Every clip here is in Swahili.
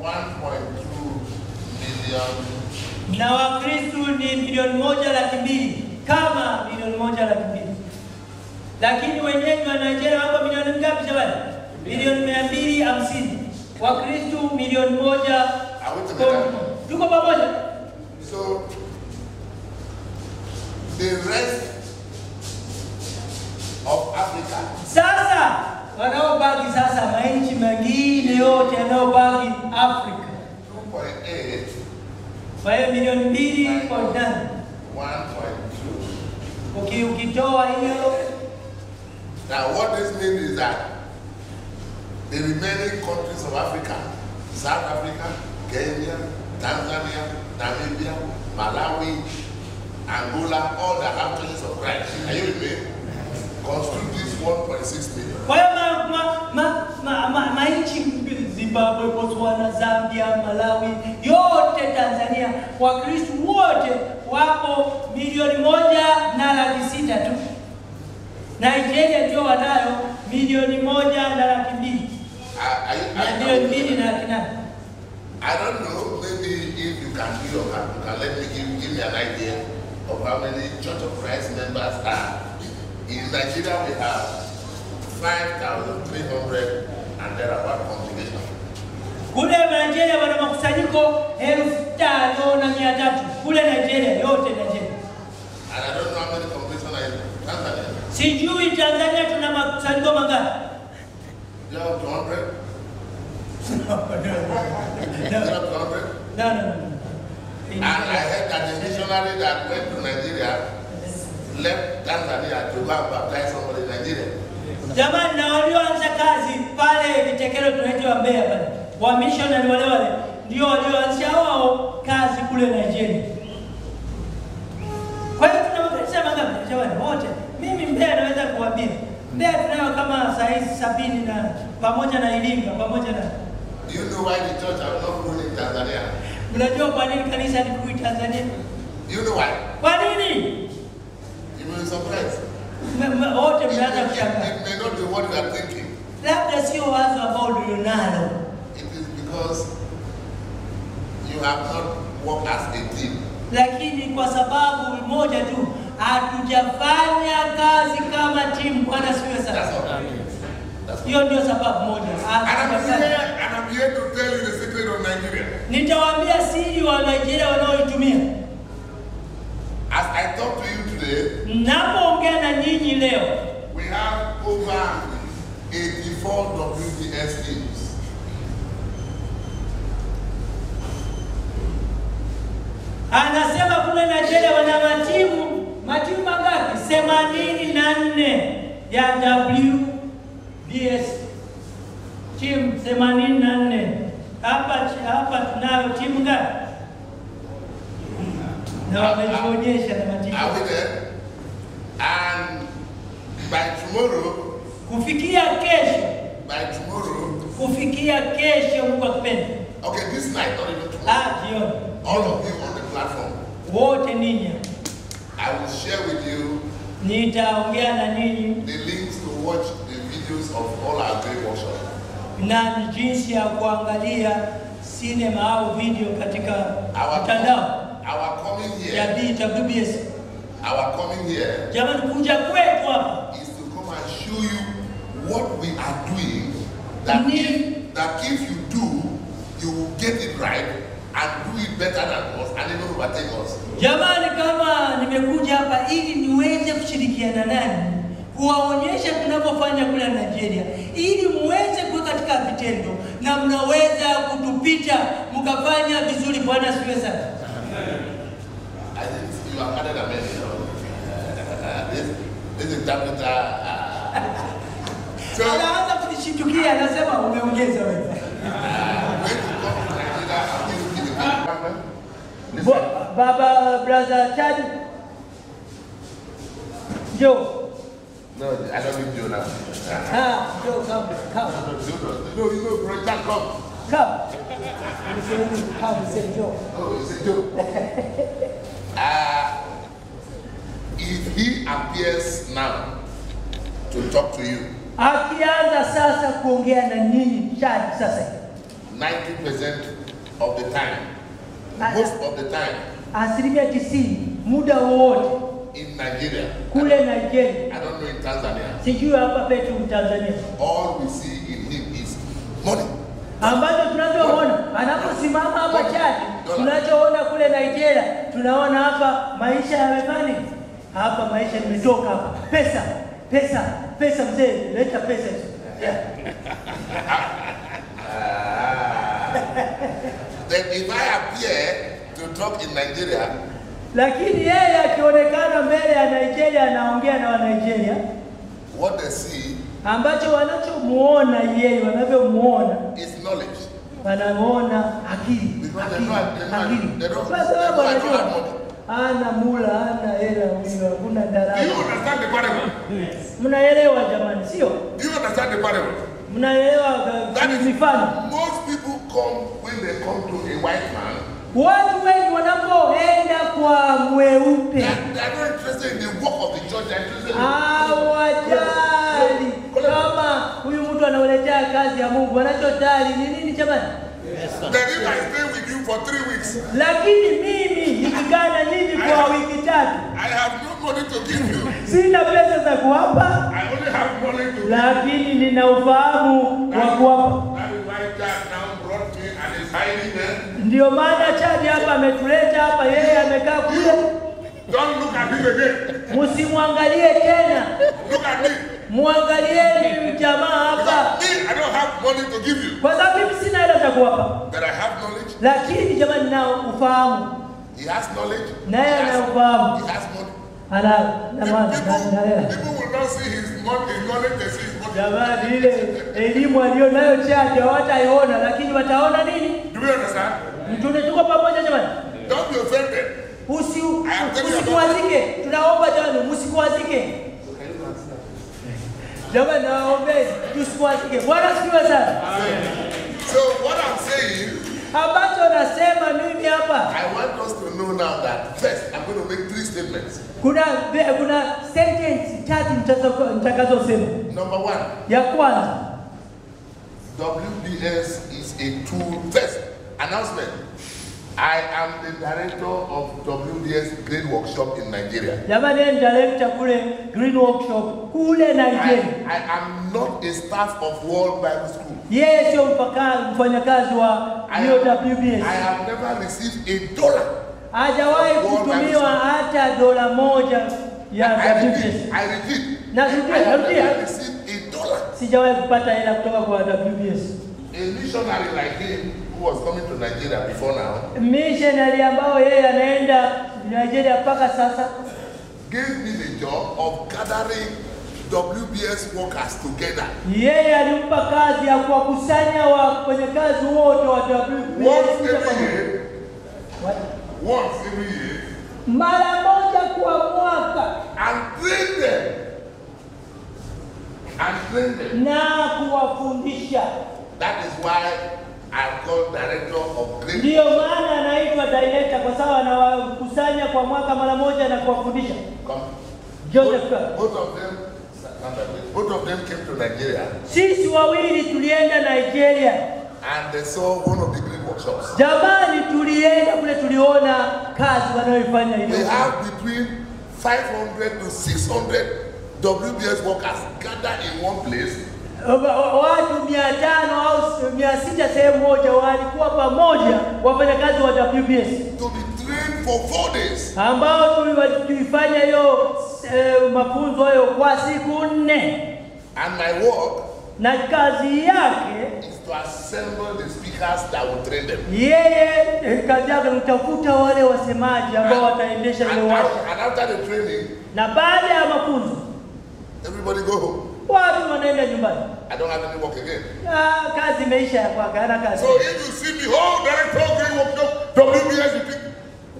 1.2 million. Na Wakristo ni 1,200,000, kama 1,200,000. Lakini wenyeji wa Nigeria wako milioni ngapi jamani? 250,000,000. Wakristo 1,000,000. Tuko pamoja? So the rest of Africa. Sasa wanaobaki sasa manchi mengine yote yanayobaki Afrika. 2.8. Kwa hiyo 2.8 milioni. 1.2. Okay, ukitoa hiyo. Now what this means is that the remaining countries of Africa, South Africa, Kenya, Tanzania, Namibia, Malawi, Angola, all the have churches of Christ. Are you with me? Constitute this 1.6 million. Kwa hiyo manchi Zimbabwe, Botswana, Zambia, Malawi, yote Tanzania, Wakristo wote wapo 1,600,000 tu. Nigeria ndio wanayo 1,200,000. 2,800,000. I don't know, maybe if you can do your you can let me give me an idea of how many Church of Christ members are. In Nigeria we have 5,300 and thereabout congregations. Kule Nigeria wana makusanyiko 5,300. Kule Nigeria yote Nigeria. And I don't know how many congregations are in Tanzania. Sijui Tanzania tuna makusanyiko mangapi? You have 200? No. You have 200? No. And I heard that the missionary that went to Nigeria left Tanzania to go and baptize somebody in Nigeria. Jamani, na walioanza kazi pale Kitekelo tunaitwa Mbeya pale, wa missionary wale wale ndio walioanzisha wao kazi kule Nigeria. Kwa hiyo tuna makanisa mangapi jamani wote? Mimi Mbeya naweza kuambia. Mbeya tunayo kama saizi 70 na pamoja na Iringa pamoja na. Do you know why the church have not grown in Tanzania? Unajua kwa nini kanisa likui Tanzania? Do you know why? Kwa nini? You will be surprised. Wote mnaanza kushangaa. It may not be what you are thinking. Labda sio wazo ambao ulionalo. It is because you have not worked as a team. Lakini kwa sababu moja tu, hatujafanya kazi kama timu. Bwana siwe sana. Hiyo ndio sababu moja. And I'm here to tell you the secret of Nigeria. Nitawaambia siri wa Nigeria wanaoitumia. As I talk to you today, ninapoongea na nyinyi leo, we have over 84 WBS teams. Anasema kule Nigeria wana matimu mangapi? 84 ya WBS team 84. Hapa tunayo timu ngapi? Na wamejionyesha na matimu. Are we there? And by tomorrow, kufikia kesho. By tomorrow, kufikia kesho Mungu akipenda. Okay, this night, not even tomorrow. Jioni. All of you on the platform. Wote ninyi. I will share with you. Nitaongea na ninyi. The links to watch the videos of all our great workshops. Na jinsi ya kuangalia cinema au video katika mtandao. Our coming here. Ya WBS. Our coming here. Jamani, kuja kwetu hapa is to come and show you what we are doing, that if you do, you will get it right and do it better than us and even overtake us. Jamani, kama nimekuja hapa ili niweze kushirikiana nanyi kuwaonyesha tunavyofanya kule Nigeria, ili muweze kuwa katika vitendo na mnaweza kutupita mkafanya vizuri. Bwana asifiwe sana. I think you are added a many. This interpreter. So anaanza kunishitukia, anasema umeongeza wewe. Baba brother Chad Joe. No, I don't need Joe now. Joe, come. No, you know, bro, Chad, come. Come. Come, say Joe. Oh, you say Joe. If he appears now to talk to you, akianza sasa kuongea na nyinyi Chad sasa, 90% of the time, most of the time, 90% muda wote in Nigeria, kule Nigeria, I don't know in Tanzania, sijui hapa petu Tanzania, all we see in him is money. Ambacho tunachoona anaposimama hapa Chad, tunachoona kule Nigeria, tunaona hapa maisha yamefani, hapa maisha nimetoka hapa, pesa pesa pesa, mzee leta pesa hizo. Then if I appear to talk in Nigeria, lakini yeye akionekana mbele ya Nigeria anaongea na wa Nigeria, what they see ambacho wanachomuona yeye, wanavyomuona is knowledge. Wanamuona akili. Akili. Kwa sababu wanajua ana mula, ana hela huyo, hakuna darasa. Do you understand the parable? Mnaelewa jamani, sio? Do you understand the parable? Mnaelewa mifano? Most people come when they come to a white man. Watu wengi wanapoenda kwa mweupe, they are not interested in the work of the church. They are interested in hawajali kama huyu mtu anawaletea kazi ya Mungu. Wanachojali ni nini jamani? Then if I stay with you for 3 weeks, lakini mimi nikikaa na nyinyi kwa wiki 3, I have no money to give you. Sina pesa za kuwapa. I only have money to give. Lakini nina ufahamu wa kuwapa. That is why Chad now brought me and is hiding there. Ndio maana Chad hapa ametuleta hapa, yeye amekaa kule. Don't look at him again. Msimwangalie tena. Look at me. Muangalieni jamaa hapa. Me, I don't have money to give you. Kwa sababu mimi sina hela za kuwapa. But I have knowledge. Lakini jamani nao ufahamu. He has knowledge. Naye ana ufahamu. He has money. Ana na mali. People will not see his money, his knowledge, they see his money. Jamani ile elimu aliyo nayo Chad hawataiona, lakini wataona nini? Do you understand? Mtume tuko pamoja jamani. Don't be offended. Usikuazike. Tunaomba jamani msikuazike. Jamani naombe tusikuazike. Bwana asifiwe sana. So what I'm saying, ambacho nasema mimi hapa, I want us to know now that first I'm going to make 3 statements. Kuna sentence tatu nitakazosema. Number 1. Ya kwanza, WBS is a tool. First announcement. I am the director of WBS Green Workshop in Nigeria. Jamani, ni director kule Green Workshop kule Nigeria. I am not a staff of World Bible School. Yeye sio mfanyakazi wa WBS. I have never received a dollar. Hajawahi kutumiwa hata dola moja ya WBS. I repeat. Narudia, narudia. I have never received a dollar. Sijawahi kupata hela kutoka kwa WBS. A missionary like him who was coming to Nigeria before now, missionary ambao yeye anaenda Nigeria mpaka sasa, gave me the job of gathering WBS workers together. Yeye alimpa kazi ya kuwakusanya wafanyakazi wote wa WBS. Once every year, mara moja kwa mwaka, and train them, na kuwafundisha. That is why I'm called director of Green. Ndio maana anaitwa director, kwa sababu anawakusanya kwa mwaka mara moja na kuwafundisha. Joseph Clark. Both of them came to Nigeria. Sisi wawili tulienda Nigeria. And they saw one of the green workshops. Jamani tulienda kule, tuliona kazi wanayoifanya hiyo. They have between 500 to 600 WBS workers gathered in one place. Watu 500 au 600 sehemu moja walikuwa pamoja wafanyakazi wa WBS. To be trained for 4 days. Ambao tulifanya hiyo mafunzo hayo kwa siku 4. And my work, na kazi yake is to assemble the speakers that will train them. Yeye kazi yake ni kutafuta wale wasemaji ambao wataendesha ile warsha. And after the training, na baada ya mafunzo, everybody go home. Watu wanaenda nyumbani. I don't have any work again. Kazi imeisha ya kwake, hana kazi. So if you see me, oh, director of Green Workshop, WBS, you think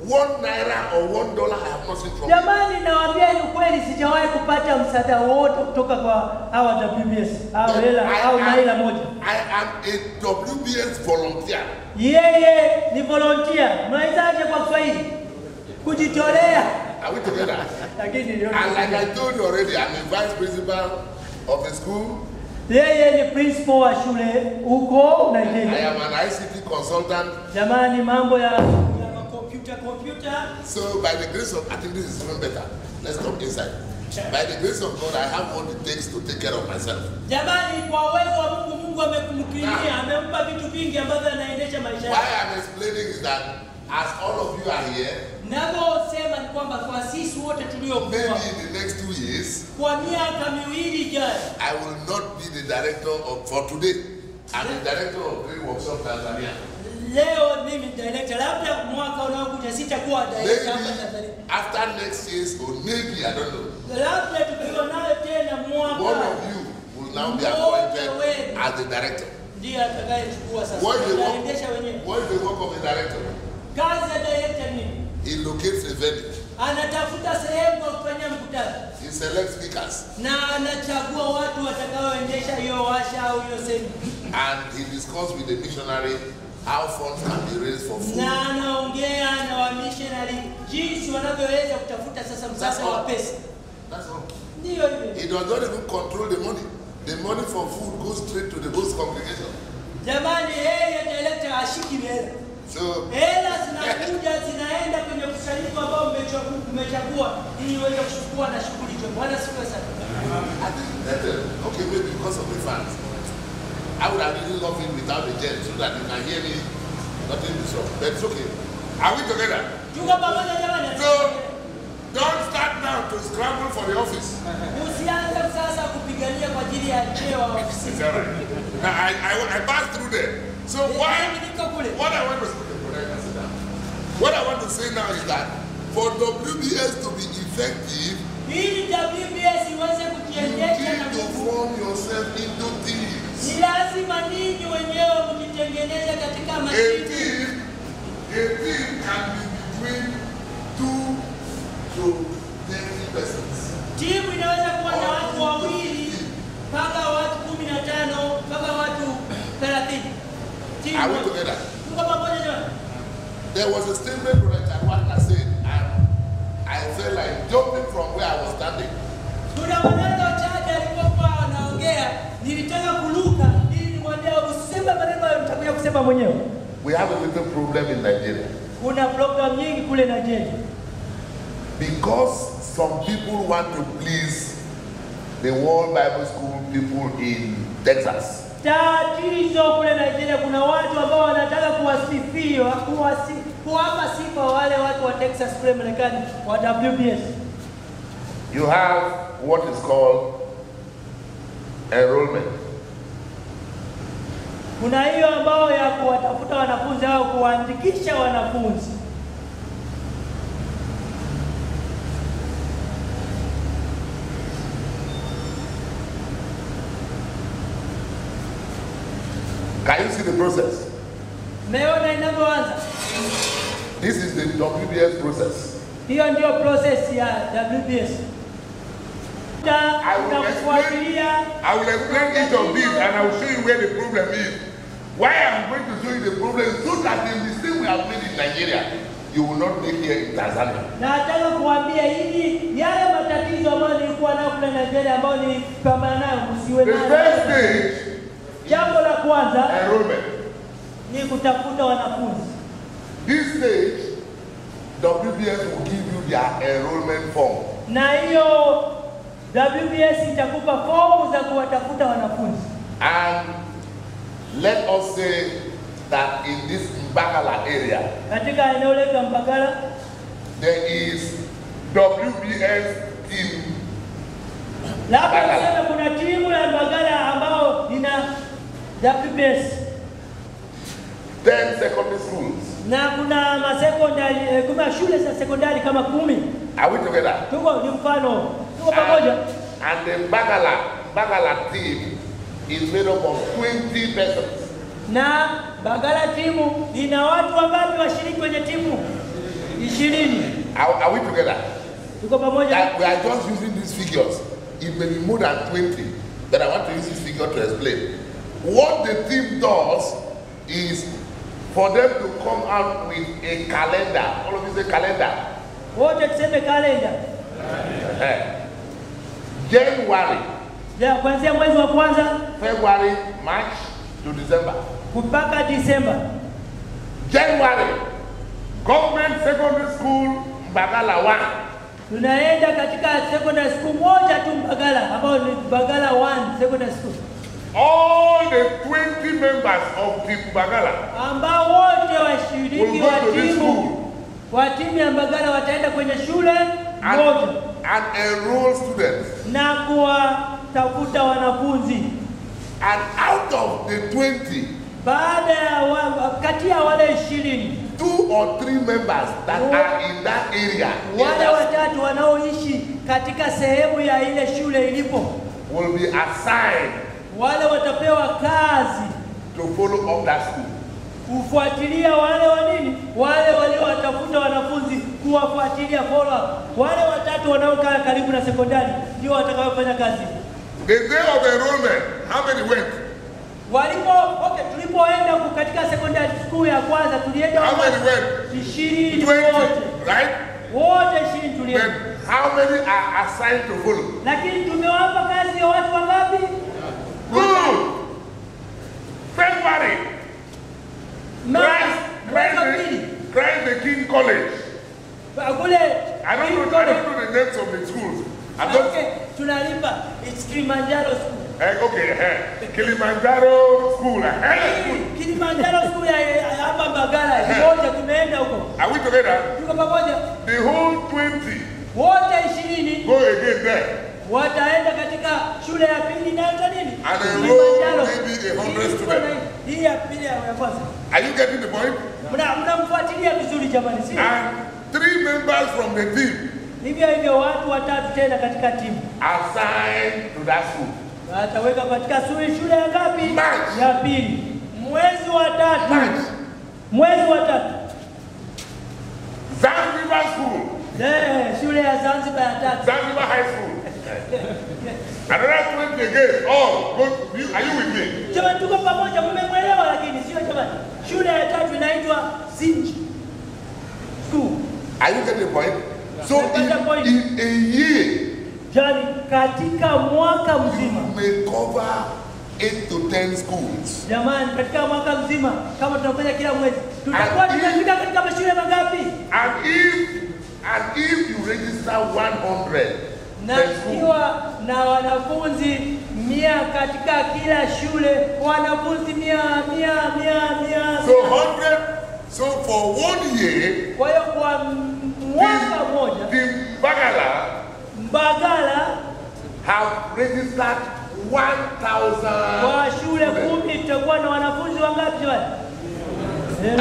1 naira or $1 I have not seen from. Jamani, nawaambia ni kweli, sijawahi kupata msaada wote kutoka kwa hawa WBS au hela au naira moja. I am a WBS volunteer. Yeye ni volunteer. Mnaizaje kwa Kiswahili? Kujitolea. Are we together? Lakini ndio. And like I told you already, I'm a vice principal of the school. Yeye ni principal wa shule huko Nigeria. I am an ICT consultant. Jamani, mambo ya computer. So by the grace of, I think this is even better. Let's talk inside. By the grace of God, I have what it takes to take care of myself. Jamani, kwa uwezo wa Mungu, Mungu amemkirimia, amempa vitu vingi ambavyo anaendesha maisha yake. Why I'm explaining is that as all of you are here, ninavyosema ni kwamba kwa sisi wote tuliokuwa, maybe in the next 2 years, kwa miaka miwili ijayo, I will not be the director of, for today, I'm the director of Green Workshop Tanzania. Leo mimi director, labda mwaka unaokuja sitakuwa director hapa Tanzania. After next year's, or maybe, I don't know. Labda tukionana tena mwaka. One of you will now be appointed as the director. Ndiye atakayechukua sasa. Ataendesha wenyewe. What is the work of the director? Kazi ya director ni he locates a venue. Anatafuta sehemu ya kufanyia mkutano. He selects speakers. Na anachagua watu watakaoendesha hiyo washa au hiyo sehemu. And he discusses with the missionary how funds can be raised for food. Na anaongea na wa missionary jinsi wanavyoweza kutafuta sasa msaada wa pesa. That's all. Ndio hivyo. He does not even control the money. The money for food goes straight to the host congregation. Jamani, yeye director ashiki hela. So hela zinakuja zinaenda kwenye kusanyiko ambao mmechagua ili uweze kuchukua na shughuli hiyo. Bwana sifiwe sana. I think that okay, maybe because of the fans. I would have really loved it without the jet so that you can hear me. Nothing disrupt. But it's okay. Are we together? Tuko pamoja jamani. So don't start now to scramble for the office. Usianze sasa kupigania kwa ajili ya cheo au ofisi. It's all right. Now I passed through there. So why what I want to what I want to say now is that for WBS to be effective, ili WBS iweze kujiendesha na you need to form yourself into teams. Ni lazima ninyi wenyewe mjitengeneze katika matimu. A team can be between 2 to 10 persons. Timu inaweza kuwa na watu wawili mpaka watu 15 mpaka watu 30. Timu. Are we together? Tuko pamoja jamani. There was a statement Richard Wagner said, and I felt like jumping from where I was standing. Kuna maneno chache alipokuwa anaongea, nilitaka kuruka ili nimwambie usiseme maneno hayo, nitakuja kusema mwenyewe. We have a little problem in Nigeria. Kuna problem nyingi kule Nigeria. Because some people want to please the World Bible School people in Texas. Tatizo kule Nigeria kuna watu ambao wanataka kuwasifia, kuwapa sifa wale watu wa Texas kule Marekani wa WBS. You have what is called enrollment. Kuna hiyo ambao ya kuwatafuta wanafunzi au kuandikisha wanafunzi. Can you see the process? Meona inavyoanza. This is the WBS process. Hiyo ndio process ya WBS. I will explain each of these and I will show you where the problem is. Why I'm going to show you the problem is so that the mistake we have made in Nigeria, you will not make here in Tanzania. Nataka kuambia hivi yale matatizo ambayo nilikuwa nayo kule Nigeria ambayo nilipambana nayo msiwe nayo. The first stage, jambo la kwanza, enrollment, ni kutafuta wanafunzi. This stage, WBS will give you their enrollment form. Na hiyo WBS itakupa fomu za kuwatafuta wanafunzi. And let us say that in this Mbagala area, katika eneo letu la Mbagala, there is WBS team. Labda tuseme kuna timu ya Mbagala ambao ina WBS 10 secondary schools. Na kuna masekondari, kuna shule za sekondari kama 10. Are we together? Tuko ni mfano. Tuko pamoja. And the Mbagala team is made up of 20 persons. Na Mbagala timu ina watu wangapi washiriki kwenye timu? 20. Are we together? Tuko pamoja. That we are just using these figures. It may be more than 20, but I want to use this figure to explain. What the team does is for them to come out with a calendar. All of you say calendar. Wote tuseme calendar. January. Kuanzia mwezi wa kwanza, February, March to December. Mpaka Disemba. January, Government Secondary School Mbagala 1. Tunaenda katika secondary school moja tu Mbagala, ambayo ni Mbagala 1 Secondary School. All the 20 members of Team Mbagala ambao wote washiriki wa timu ya Mbagala wataenda kwenye shule moja and enroll students na kuwatafuta wanafunzi. And out of the 20, baada ya kati ya wale 20, 2 or 3 members that are in that area, wale watatu wanaoishi katika sehemu ya ile shule ilipo, will be assigned, wale watapewa kazi to follow up that school, kufuatilia wale wa nini, wale waliowatafuta wanafunzi, kuwafuatilia follow up. Wale watatu wanaokaa karibu na sekondari ndio watakaofanya kazi. The day of enrollment, how many went? Walipo, okay, tulipoenda katika secondary school ya kwanza tulienda how many went? 20 wote. Right? Wote 20 tulienda. Then how many are assigned to follow? Lakini tumewapa kazi ya watu wangapi? Good. February. Christ the King College. I don't know the names of the schools. Okay, tunalipa. It's Kilimanjaro School. Okay, Kilimanjaro School. Kilimanjaro School ya hapa Mbagala. Moja tumeenda huko. Are we together? Tuko pamoja. The whole 20. Wote 20. Go again there. Wataenda katika shule ya pili na hata nini? And enroll maybe 100 students. Hii ya pili ya kwanza. Are you getting the point? Mnamfuatilia vizuri jamani, sio? And 3 members from the team. Hivyo hivyo watu watatu tena katika timu. Assigned to that school. Wataweka katika shule ya ngapi? Ya pili. Mwezi wa tatu. Mwezi wa tatu. Zanzibar School. Shule ya Zanzibar ya tatu. Zanzibar High School. Another 20 again. Oh, go, are you with me? Jamani, tuko pamoja, mmemwelewa lakini sio jamani. Shule ya tatu inaitwa Zinji School. Are you getting the point? So in a year, yani katika mwaka mzima, you may cover 8 to 10 schools. Jamani, katika mwaka mzima kama tunafanya kila mwezi, tutakuwa tunafika katika mashule mangapi? And if you register 100 na ikiwa na wanafunzi 100 katika kila shule, wanafunzi 100 100 100. So 100. So for 1 year, kwa hiyo kwa mwaka mmoja, the Mbagala have registered 1,000. Kwa shule 10 tutakuwa na wanafunzi wangapi jamani?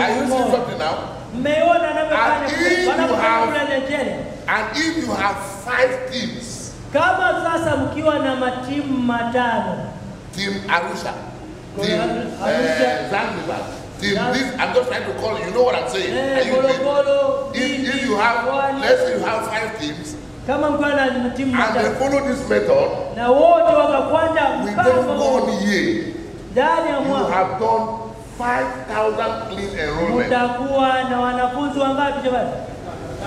Are you seeing something now? Mmeona anavyofanya Nigeria. And if you have 5 teams, kama sasa mkiwa na matimu matano, Team Arusha, Team Zanzibar, team this, I'm just trying to call you, you know what I'm saying. Are you if you have, let's say you have 5 teams, kama mkiwa na timu and they follow this method, na wote wakafuata within 1 year, ndani ya mwaka, you have done 5,000 clean enrollment. Mtakuwa na wanafunzi wangapi jamani?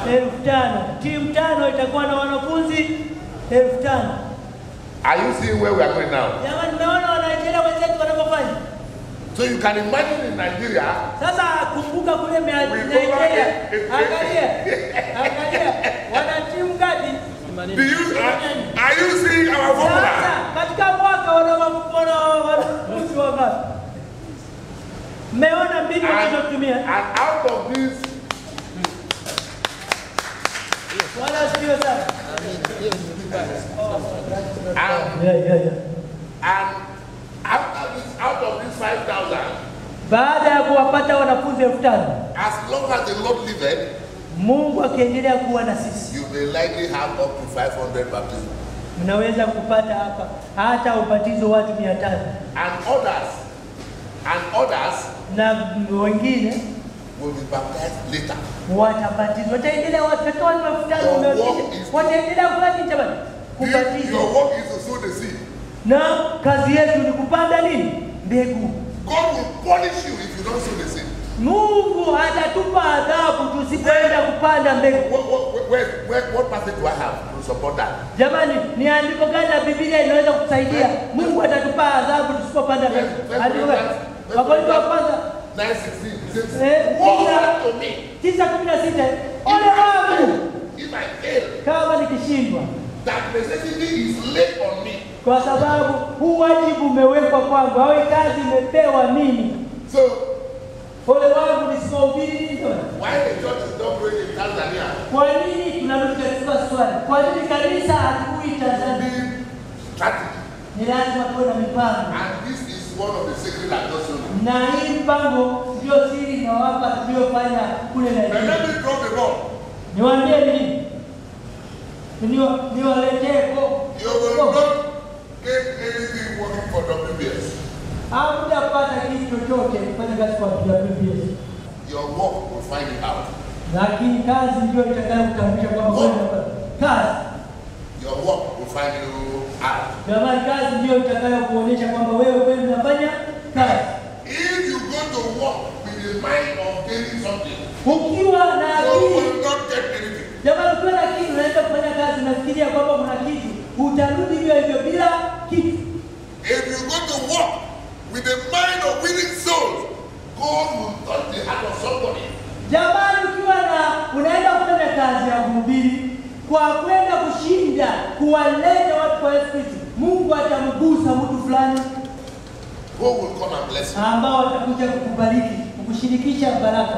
5,000. Timu 5 itakuwa na wanafunzi 5,000. Are you seeing where we are going now? Jamani, mnaona Wanigeria wenzetu wanavyofanya? So you can imagine in Nigeria. Sasa kumbuka kule Nigeria. Angalia. Angalia. Wana timu ngapi? Do you are you seeing our formula? Sasa katika mwaka wana wanafunzi wangapi? Mmeona mbinu wanazotumia? And out of this, and out of this 5,000, baada ya kuwapata wanafunzi 5,000, as long as the Lord liveth, Mungu akiendelea kuwa na sisi, you may likely have up to 500 baptisms. Mnaweza kupata hapa hata ubatizo watu 500. And others na wengine will be baptized later. Watabatizwa. Wataendelea watu 5,000 wataendelea kufanya jamani? Kubatizwa. Your work is to sow the seed. Na kazi yetu ni kupanda nini? Mbegu. God will punish you if you don't sow the seed. Mungu atatupa adhabu tusipoenda kupanda mbegu. What passage do I have? support that? Jamani, ni andiko gani la Biblia inaweza kutusaidia? Mungu atatupa adhabu tusipopanda mbegu. Andiko gani? Wakorintho wa kwanza 9:16 Eh, says, "Woe unto me 9:16. Ole wangu if I fail, kama nikishindwa, that necessity is laid on me." kwa sababu huu wajibu umewekwa kwangu, au hii kazi imepewa mimi. So Ole wangu nisipohubiri nini? why the church is not growing in Tanzania? Kwa nini tunarudi katika swali? Kwa nini kanisa halikui Tanzania? Need strategy. Ni lazima tuwe na mipango, And this is one of the secrets I've just shown you. na hii mpango ndio siri inawapa tuliyofanya kule But Nigeria. let me drop the ball. Niwaambie nini? Niwaletee ko You will not get anything working for WBS. hamtapata kitu chochote kufanya kazi kwa WBS, Your work will find you out. lakini kazi ndio itakayokutambulisha kwamba wewe unafanya kazi. Your work will find you out. Jamani, kazi ndio itakayokuonyesha kwamba wewe kweli unafanya kazi. If you go to work with the mind of gaining something, Ukiwa na you akili will not get anything. Jamani, ukiwa na akili unaenda kufanya kazi, unafikiria kwamba kuna kitu, utarudi hivyo hivyo bila kitu. If you go to work with the mind of winning souls, God will touch the heart of somebody. Jamani, ukiwa na unaenda kufanya kazi ya kuhubiri kwa kwenda kushinda, kuwaleta watu kwa Yesu Kristo, Mungu atamgusa mtu fulani God will come and bless you. ambao atakuja kukubariki, kukushirikisha baraka.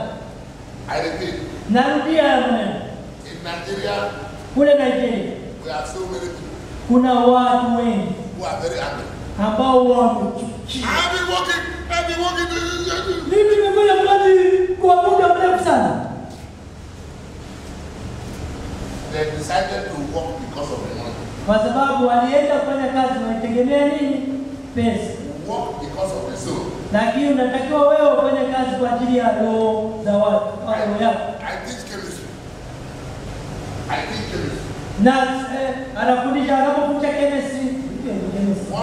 I repeat, Narudia haya maneno, in Nigeria, kule Nigeria we have so many people kuna watu wengi who are very angry. ambao wamechukia. I've been working, I've been working. Mimi nimefanya kazi kwa muda mrefu sana. They decided to work because of the money. Kwa sababu walienda kufanya kazi wanategemea nini? Pesa. Work because of the soul. Lakini unatakiwa wewe ufanye kazi kwa ajili ya roho za watu, au roho yako. I teach chemistry. I teach chemistry. Na anafundisha, anapofundisha chemistry, chemistry.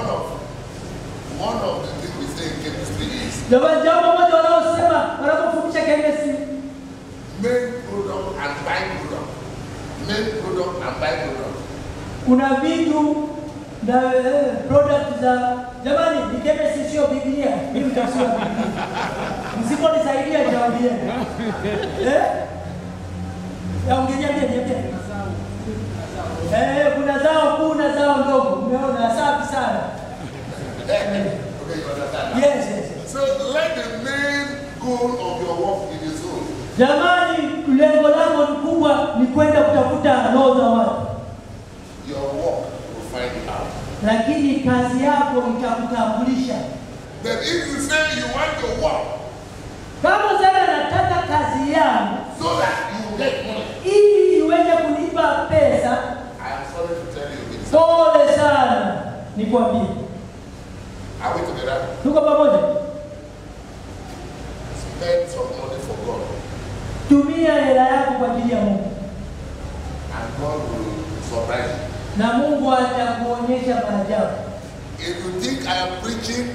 One of the things we say in chemistry is Jamani, jambo moja wanaosema wanapofundisha chemistry, main product and byproduct. Main product and byproduct. kuna vitu na product za jamani, ni chemistry sio Biblia. Mimi nitasoma Biblia. Msiponisaidia nitawaambia. Eh? Yaongelea nini niambie? Kuna zao kuu na zao ndogo. Umeona, safi sana. Okay, you understand? Yes, yes. So let the main goal of your work in the soul. Jamani, lengo langu kubwa ni kwenda kutafuta roho za watu. Your work will find you out. Lakini kazi yako itakutambulisha. But if you say you want to work Kama sasa nataka kazi yangu so that you get money, ili iweze kunipa pesa, I am sorry to tell you this. pole sana nikwambie. Are we together? Tuko pamoja? Spend some money for God, Tumia hela yako kwa ajili ya Mungu and God will surprise you. na Mungu atakuonyesha maajabu. If you think I am preaching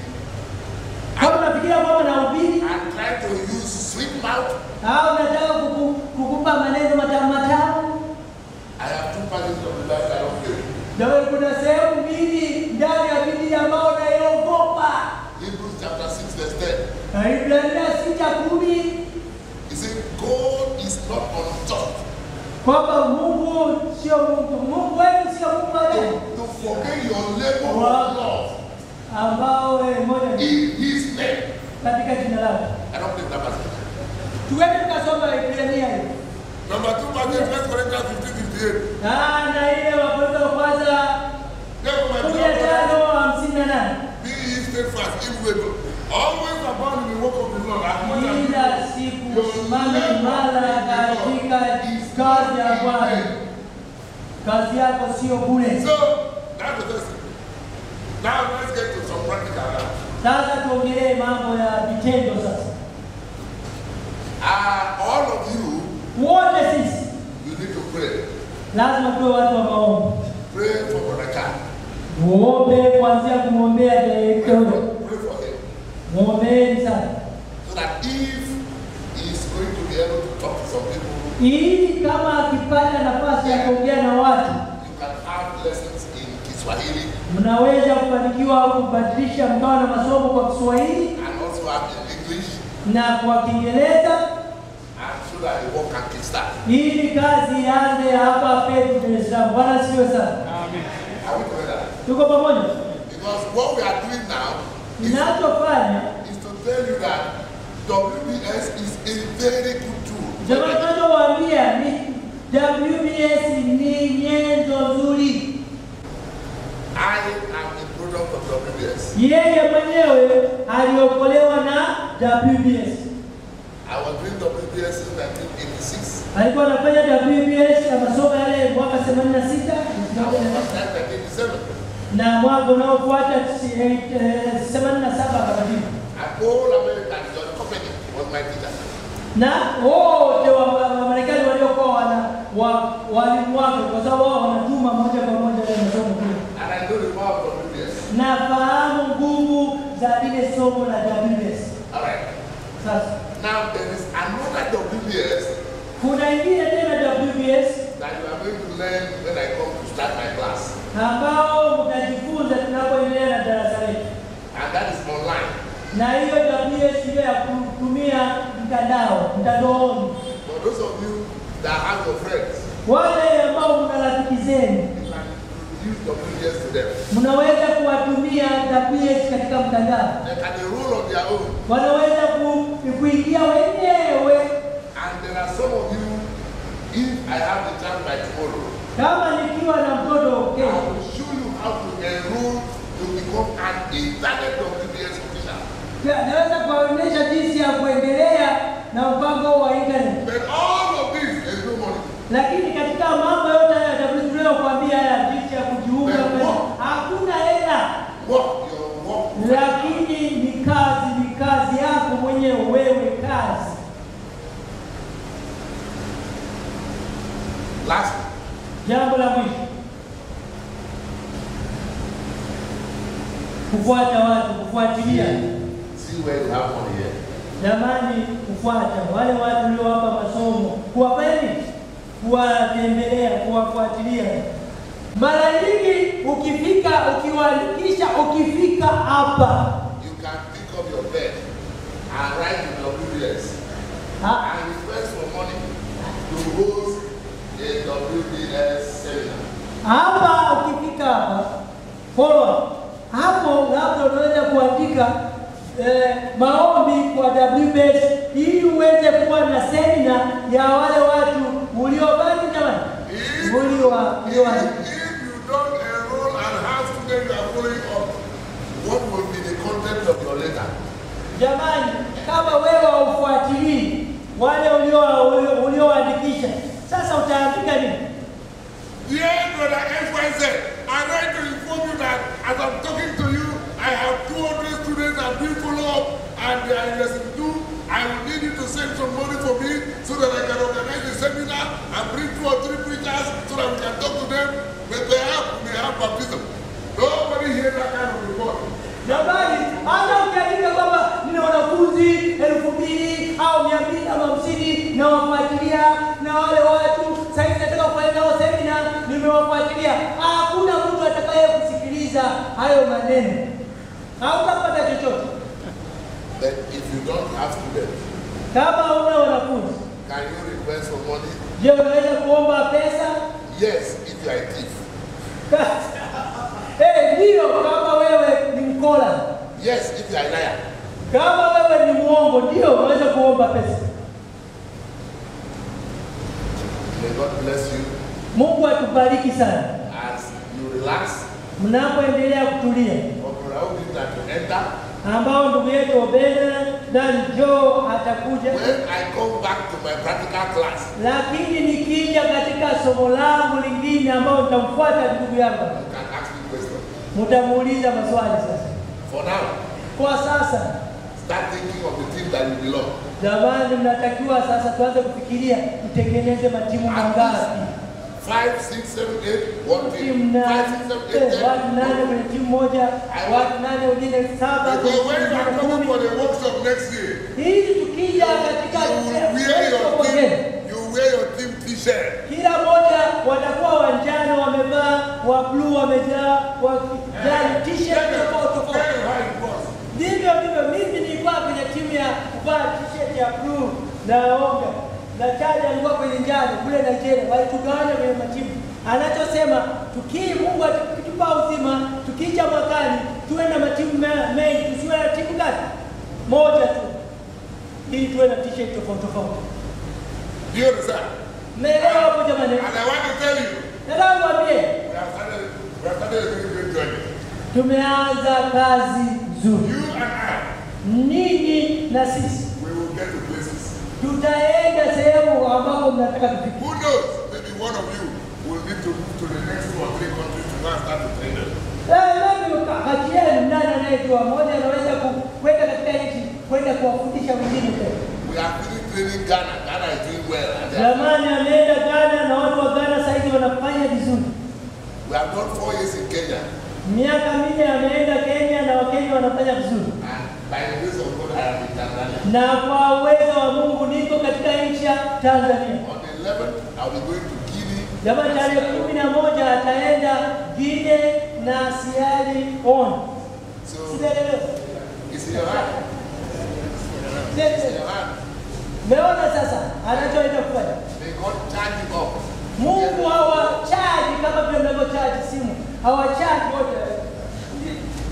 Kama unafikiria kwamba nahubiri and trying to use sweet mouth, au nataka kukupa maneno matamu matamu, I have two passages of the Bible I don't fail. Jamani, kuna sehemu mbili ndani ya Biblia ambayo naiogopa. Hebrews chapter 6 verse 10. Waebrania 6:10 He said, God is not unjust kwamba Mungu sio Mungu, Mungu wetu sio Mungu wa to forget your labor of love ambao moja in his name. katika jina lake. I don't believe that passage. Tuende tukasoma Waebrania hiyo. Number 2 passage, 1 Corinthians 15:58. Na ile Wakorintho wa kwanza Therefore, my beloved 15:58. be ye steadfast, immovable, always abound in the work of the Lord, as much as Kila siku simame imara katika kazi ya Bwana. Kazi yako sio bure. So that's the first thing. Now let's get to some practical now. Sasa tuongelee mambo ya vitendo sasa. All of you, Wote sisi you need to pray. lazima tuwe watu wa maombi. Pray for Brother Chad. Muombe kuanzia kumwombea director. Pray for him. Muombeeni sana. So that if he is going to be able to talk to some people, Ili kama akipata nafasi ya kuongea na watu, you can Swahili. Mnaweza kufanikiwa kubadilisha mkawa na masomo kwa Kiswahili and also have in English na kwa Kiingereza, and so that the work can kickstart. Ili kazi ianze hapa petu Dar es Salaam. Bwana asifiwe sana. Amen. Are we together? Tuko pamoja? Because what we are doing now is to tell you that WBS is a very good tool. Jamani, tunachowaambia ni WBS ni nyenzo nzuri. I am a product of WBS. Yeye mwenyewe aliokolewa na WBS. I was doing WBS in 1986. Alikuwa anafanya WBS ya masomo yale mwaka 86 na mwaka unaofuata 87 akabadilika. And all Americans, John Company was my teacher. Na wote wa Marekani waliokuwa wana walimu wake, kwa sababu wao wanatuma moja kwa moja ile masomo kule. And I know the power of WBS. Nafahamu nguvu za lile somo la WBS. All right. Sasa now there is another WBS. Kuna ingine tena WBS that you are going to learn when I come to start my class. Ambao mtajifunza tunapoendelea na darasa letu. And that is online. Na hiyo WBS ndio ya kutumia mtandao, mtandaoni. For those of you that have your friends, wale ambao mna rafiki zenu, you can use WBS to them. Mnaweza kuwatumia WBS katika mtandao. They can enroll on their own. Wanaweza kuingia wenyewe. And there are some of you, if I have the chance by tomorrow, kama nikiwa na mtoto kesho, I will show you how to enroll to become an internet WBS official. Naweza kuwaonyesha jinsi ya kuendelea na mpango wa internet. But all of this, there is no money. Lakini katika mambo yote haya tunayokuambia haya, jinsi ya kujiunga, hakuna hela. Lakini ni kazi yako mwenyewe wewe, kazi. Last, jambo la mwisho, kufuata watu, kufuatilia. See where you have money here. Jamani, kufuata wale watu uliowapa masomo, kuwapeni, kuwatembelea, kuwafuatilia. Mara nyingi ukifika, ukiwaandikisha, ukifika hapa, you can pick up your pen and write to WBS and request for money to host a WBS seminar. Hapa ukifika hapa, follow hapo, labda unaweza kuandika maombi kwa WBS ili uweze kuwa na semina ya wale watu uliobaki. Jamani, if you don't enroll and have students you are following up, what will be the content of your letter? Jamani, kama wewe haufuatilii wale ulioandikisha, sasa utaandika nini? Dear brother XYZ, I write to inform you that as I'm talking to you, I have 200 students I'm doing follow-up and they are in lesson 2. I will need you to send some money for me so that I can organize a seminar and bring 2 or 3 preachers so that we can talk to them. But perhaps we may have baptism. Nobody hears that kind of report. Jamani, hata ukiandika kwamba nina wanafunzi 2000 au 250 na wafuatilia na wale watu sasa hivi nataka kufanya nao semina, nimewafuatilia, hakuna mtu atakaye kusikiliza hayo maneno. Hautapata chochote. But if you don't have students, kama huna wanafunzi, can you request for money? Je, unaweza kuomba pesa? Yes, if you are a thief. Ndio, kama wewe ni mkola. Yes, if you are a liar. Kama wewe ni muongo, ndio unaweza kuomba pesa. May God bless you. Mungu atubariki sana. As you relax, mnapoendelea kutulia, ambao ndugu yetu Obena na Joe atakuja. When I come back to my practical class, lakini nikija katika somo langu lingine ambao nitamfuata ndugu yangu, you can ask me questions. Mtamuuliza maswali sasa. For now, kwa sasa, start thinking of the team that you belong. Jamani, mnatakiwa sasa tuanze kufikiria tutengeneze matimu mangapi? 5, 6, 7, 8, 1 team. 5, 6, 7, 8, 10. Watu 8 kwenye timu moja, watu 8 wengine 7. Because when you are coming for the workshop next year, hizi tukija katika you wear your team t-shirt. Kila mmoja watakuwa wanjano wamevaa wa blue wamejaa, wa kijani, t-shirt tofauti tofauti. Ndivyo ndivyo, mimi nilikuwa kwenye timu ya kuvaa t-shirt ya blue na onga, na Chad alikuwa kwenye njano kule Nigeria, walitugawana kwenye matimu. Anachosema Mungu akitupa uzima, tukija mwakani tuwe na matimu mengi, tusiwe na timu gani moja tu, ili tuwe na t-shirt tofauti tofauti. Do you understand? Mmeelewa hapo jamani? And I want to tell you, nataka niwaambie, we have started a very great journey. Tumeanza kazi nzuri. You and I, ninyi na sisi, we will get to places. Tutaenda sehemu ambapo mnataka tufike. Who knows? Maybe one of you will need to move to the next 2 or 3 countries to go and start to train them. Kati yenu nani anayejua? Mmoja anaweza kwenda katika nchi kwenda kuwafundisha wengine tena. We are still training Ghana. Ghana is doing well. Jamani, ameenda Ghana na watu wa Ghana sasa hivi wanafanya vizuri. We have done 4 years in Kenya. Miaka 4 ameenda Kenya na Wakenya wanafanya vizuri. And by the grace of God, I am in Tanzania. Na kwa uwezo wa Mungu niko katika nchi ya Tanzania. On the 11th, I will be going to Guinea. Jamani, tarehe 11 ataenda Guinea na Sierra Leone. So, it's in your hand. It's in your hand. Meona sasa anachoenda kufanya. May God charge you up. Mungu hawachaji kama vile mnavyochaji simu. Hawachaji wote.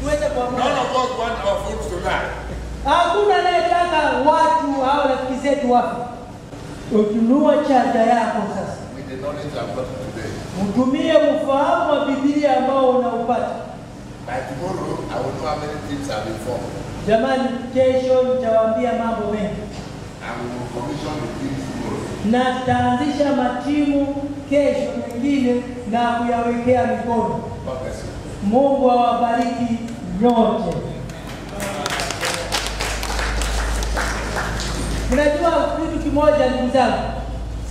Tuweze kuamua. None of us want our phones to die. Hakuna anayetaka watu hao rafiki zetu wafe. Ukinunua chaja yako sasa. With the knowledge I've gotten today. Mtumie ufahamu wa Biblia ambao unaupata. By tomorrow I will know how many things have been formed. Jamani, kesho nitawaambia mambo mengi. And we will commission the teams tomorrow. Na tutaanzisha matimu kesho mengine na kuyawekea mikono. God bless you. Mungu awabariki nyote. Unajua kitu kimoja ndugu zangu,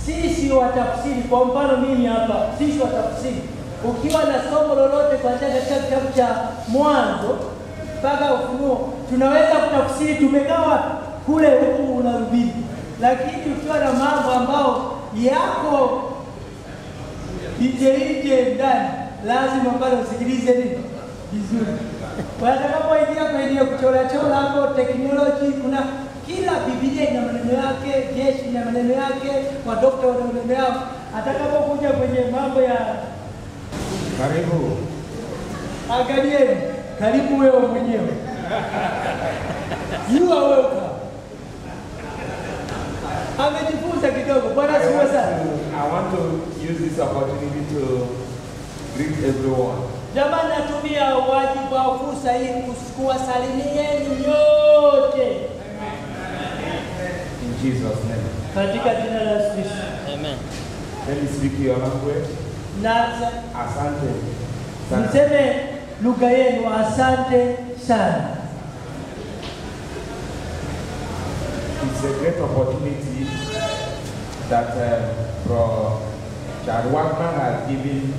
sisi watafsiri, kwa mfano mimi hapa, sisi watafsiri, ukiwa na somo lolote kuanzia katika kitabu cha Mwanzo mpaka Ufunuo, tunaweza kutafsiri tumekaa kule huku unarudi. Lakini ukiwa na mambo ambao yako nje ndani, lazima pale usikilize nini vizuri. Watakapoingia kwenye kuchora chora hapo teknoloji, kuna kila Biblia ina maneno yake, jeshi ina maneno yake, wadokta wana maneno yao. Atakapokuja kwenye mambo ya karibu, angalieni, karibu wewe mwenyewe. You are welcome. Amejifunza kidogo. Bwana asifiwe sana. I want to use this opportunity to greet everyone. Jamani, natumia wajibu wa fursa hii kuwasalimieni nyote. In Jesus' name. Katika jina la Yesu Kristo. Amen. Let me speak your language. Na asante sana. Niseme lugha yenu, asante sana. It's a great opportunity that Bro Chad Wagner has given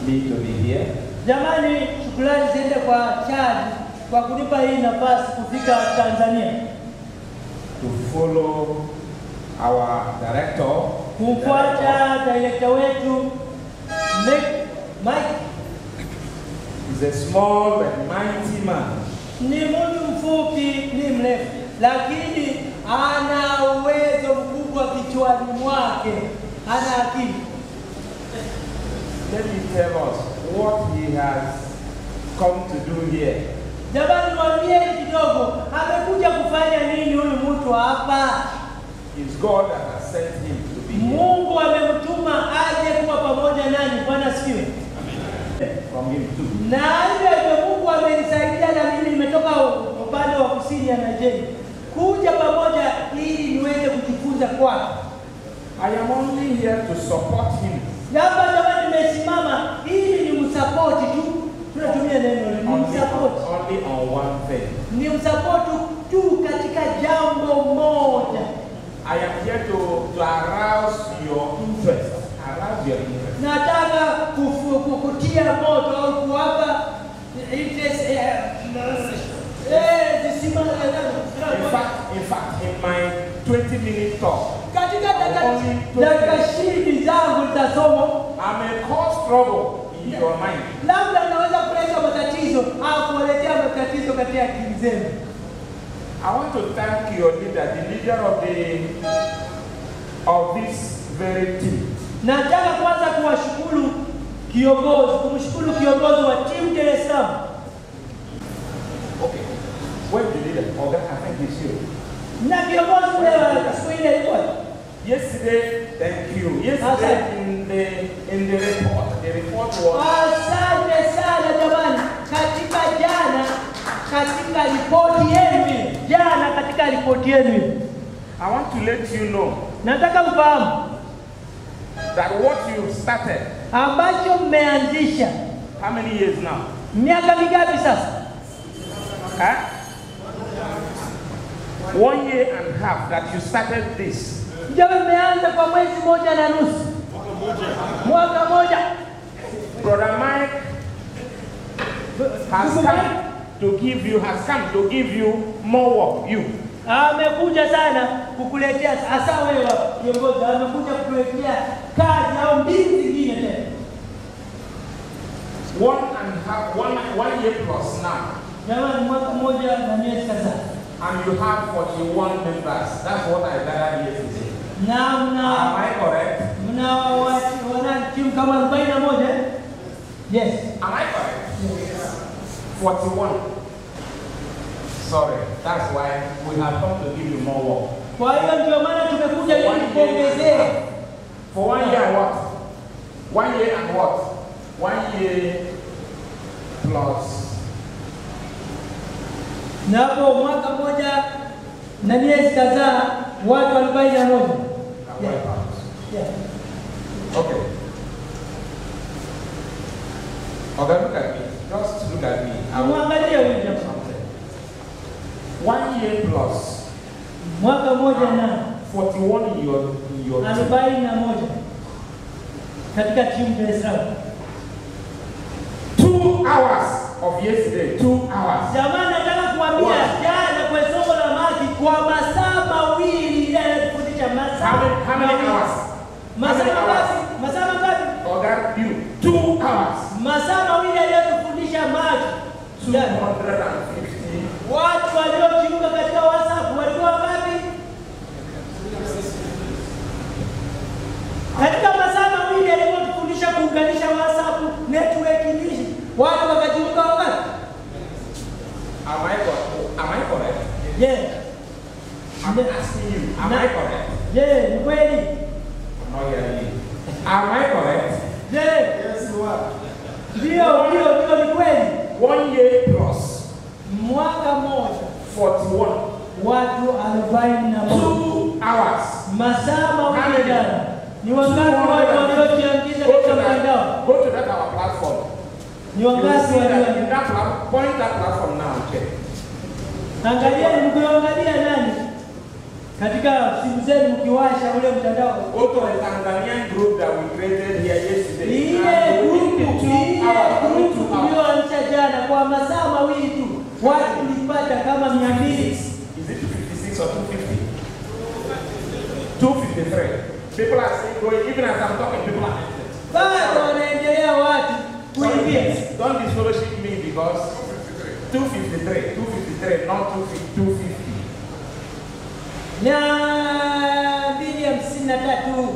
me to be here. Jamani, shukrani ziende kwa Chad kwa kunipa hii nafasi kufika Tanzania. To follow our director, kumfuata director wetu Mike. He's a small but mighty man. Ni mtu mfupi, ni mrefu, lakini ana uwezo mkubwa kichwani mwake, ana akili. Let me tell us what he has come to do here. Jamani, mwambie kidogo, amekuja kufanya nini huyu mtu hapa? It's God that has sent him to be here. Mungu amemtuma aje kuwa pamoja nanyi. Bwana asifiwe. Amen. From him too. Na hivyo Mungu amenisaidia na mimi nimetoka upande wa kusini ya Nigeria kuja pamoja ili niweze kujifunza kwake. I am only here to support him. Hapa jamani, nimesimama ili nimsupport tu. Tunatumia neno nimsupport. Only on one thing. Nimsupport tu katika jambo moja. I am here to arouse your interest. Arouse your interest. Nataka kutia moto au kuwapa interest. In fact, in my 20-minute talk, katika dakika 20 zangu nitasoma, I may cause trouble in in your mind. Labda naweza kuleta matatizo au kuwaletea matatizo katika akili zenu. I want to thank your leader, the leader of this very team. Nataka kwanza kuwashukuru kiongozi, kumshukuru kiongozi wa timu Dar es Salaam. Okay. Where's the leader? Okay, I think it's you. Na kiongozi ule wa siku ile ilikuwa Yesterday, thank you. Yesterday in the report, the report was asante sana jamani. Katika jana, katika ripoti yenu jana, katika ripoti yenu, I want to let you know nataka mfahamu that what you started, ambacho mmeanzisha, how many years now? Miaka mingapi sasa? Huh? 1 year and a half that you started this. Ndio mmeanza kwa mwezi mmoja na nusu. Mwaka mmoja. Brother Mike has come to give you, has come to give you more work. You. Amekuja sana kukuletea, hasa wewe kiongozi, amekuja kukuletea kazi au mbili zingine tena. 1 year plus now. Jamani, mwaka mmoja na miezi kadhaa. And you have 41 members. That's what I gathered yesterday. Na mna, am I correct? Mna wana timu kama 41. Yes. Am I correct? Yes. 41. Sorry, that's why we have come to give you more work. Kwa hiyo ndio maana tumekuja ili kuongezea. For 1 year and what? 1 year and what? 1 year plus. Na hapo mwaka mmoja na miezi kadhaa watu 41. Yeah. Yeah. Okay. Okay, look at me. Just look at me. Mwangalie huyu jamaa. 1 year plus. Mwaka mmoja na 41 in your 41 katika timu ya Israel. 2 hours of yesterday, 2 hours. Jamani, nataka kuambia jana kwa somo la maji kwa masaa mawili ile alifundisha masaa. How many hours? Masaa mangapi? Masaa mangapi? Oga, you 2 hours. Masaa mawili aliyotufundisha maji. 250. Watu waliojiunga katika WhatsApp walikuwa ngapi? Katika masaa mawili aliyotufundisha kuunganisha WhatsApp network ni watu wakajiunga wangapi? Am I correct? Yeah. I'm asking you, am I correct? Yeah, ni kweli. I'm not hearing you. Am I correct? Yeah. Yes, you are. Ndio, ndio, ni kweli. 1 year plus. Mwaka mmoja. 41. Watu 41. 2 hours. Masaa mawili jana. Ni wangapi watu waliojiingiza katika mtandao? Go to that our platform. Ni wangapi walio in that platform? Point that platform now, check. Angalia, mkiangalia nani? Katika simu zenu mkiwasha ule mtandao. Go to the Tanzanian group that we created here yesterday. Ile group tulioanzisha jana kwa masaa mawili tu watu tulipata kama 200. Is it 256 or 250? 253. People are still going, even as I'm talking, people are entering. Bado wanaendelea watu kuingia. Don't disfellowship me because 253, 253, not 250. Na 253.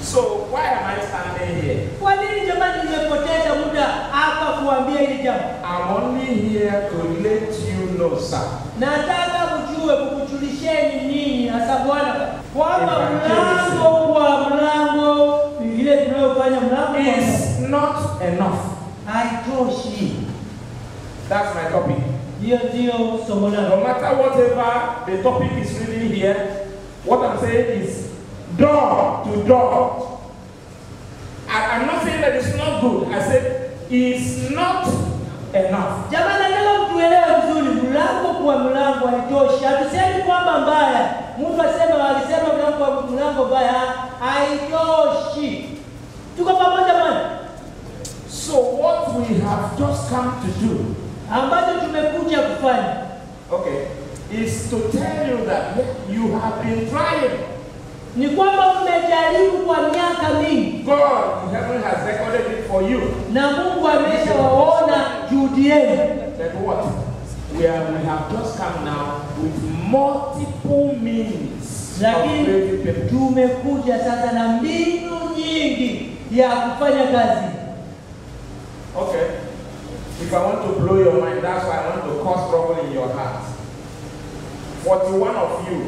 So why am I standing here? Kwa nini jamani nimepoteza muda hapa kuambia hili jambo? I'm only here to let you know, sir. Nataka mjue kukujulisheni nini hasa Bwana kwamba mlango kwa mlango ile tunayofanya mlango is not enough. Haitoshi. That's my topic. Hiyo ndio somo langu. No matter whatever the topic is really here, what I'm saying is door to door. I'm not saying that it's not good. I said it's not enough. Jamani, nataka mtuelewe vizuri, mlango kwa mlango haitoshi. Hatusemi kwamba mbaya. Mtu asema alisema mlango kwa mlango mbaya, haitoshi. Tuko pamoja bwana? So what we have just come to do, ambacho tumekuja kufanya, okay, is to tell you that you have been trying. Ni kwamba mmejaribu kwa miaka mingi. God in heaven has recorded it for you. Na Mungu ameshawaona juhudi yenu. Then what? We have just come now with multiple means of Lakini creating people. tumekuja sasa na mbinu nyingi ya kufanya kazi. Okay. If I want to blow your mind, that's why I want to cause trouble in your heart. 41 of you.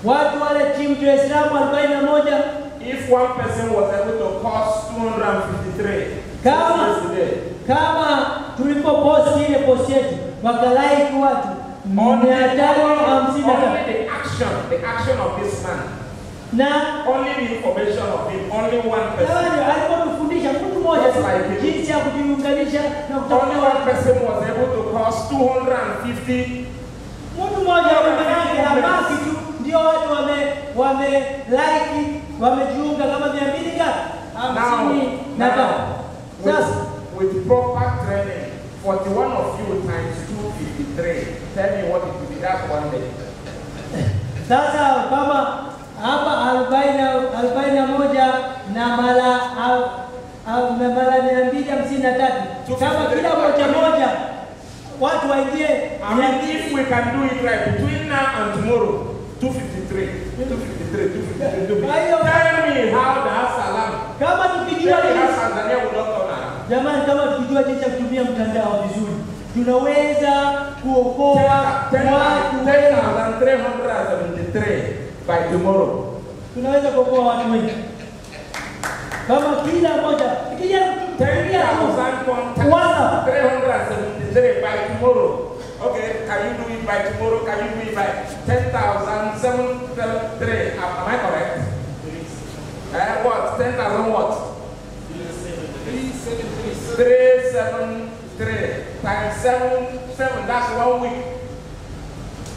Watu wale timu ya Islamu 41. If one person was able to cause 253 kama tulipoposti ile post yetu wakalike watu 553. Only the action of this man. Na only the information of him, only one person. Alipotufundisha mtu mmoja jinsi ya kujiunganisha na kutafuta. Only one person was able to cause 250. Mtu mmoja amebaki tu ndio watu wame like wamejiunga kama 253. Sasa with proper training, 41 of you times 253. Tell me what it will be. That's one day. Sasa kama hapa 41 na mara 253 kama kila moja moja watu waingie. I mean, if we can do it right between now and tomorrow, 253, 253, 253, 253. Tell me how Dar es Salaam. Kama tukijua Tanzania will not turn around. Jamani, kama tukijua jinsi ya kutumia mtandao vizuri, tunaweza kuokoa watu 10,373 by tomorrow. Tunaweza kuokoa watu wengi. Kama kila mmoja ikija 10,373 by tomorrow. Okay, can you do it by tomorrow? Can you do it by 10,773? Am I correct? What? 10,000 what? 373 times 7, 7. That's 1 week.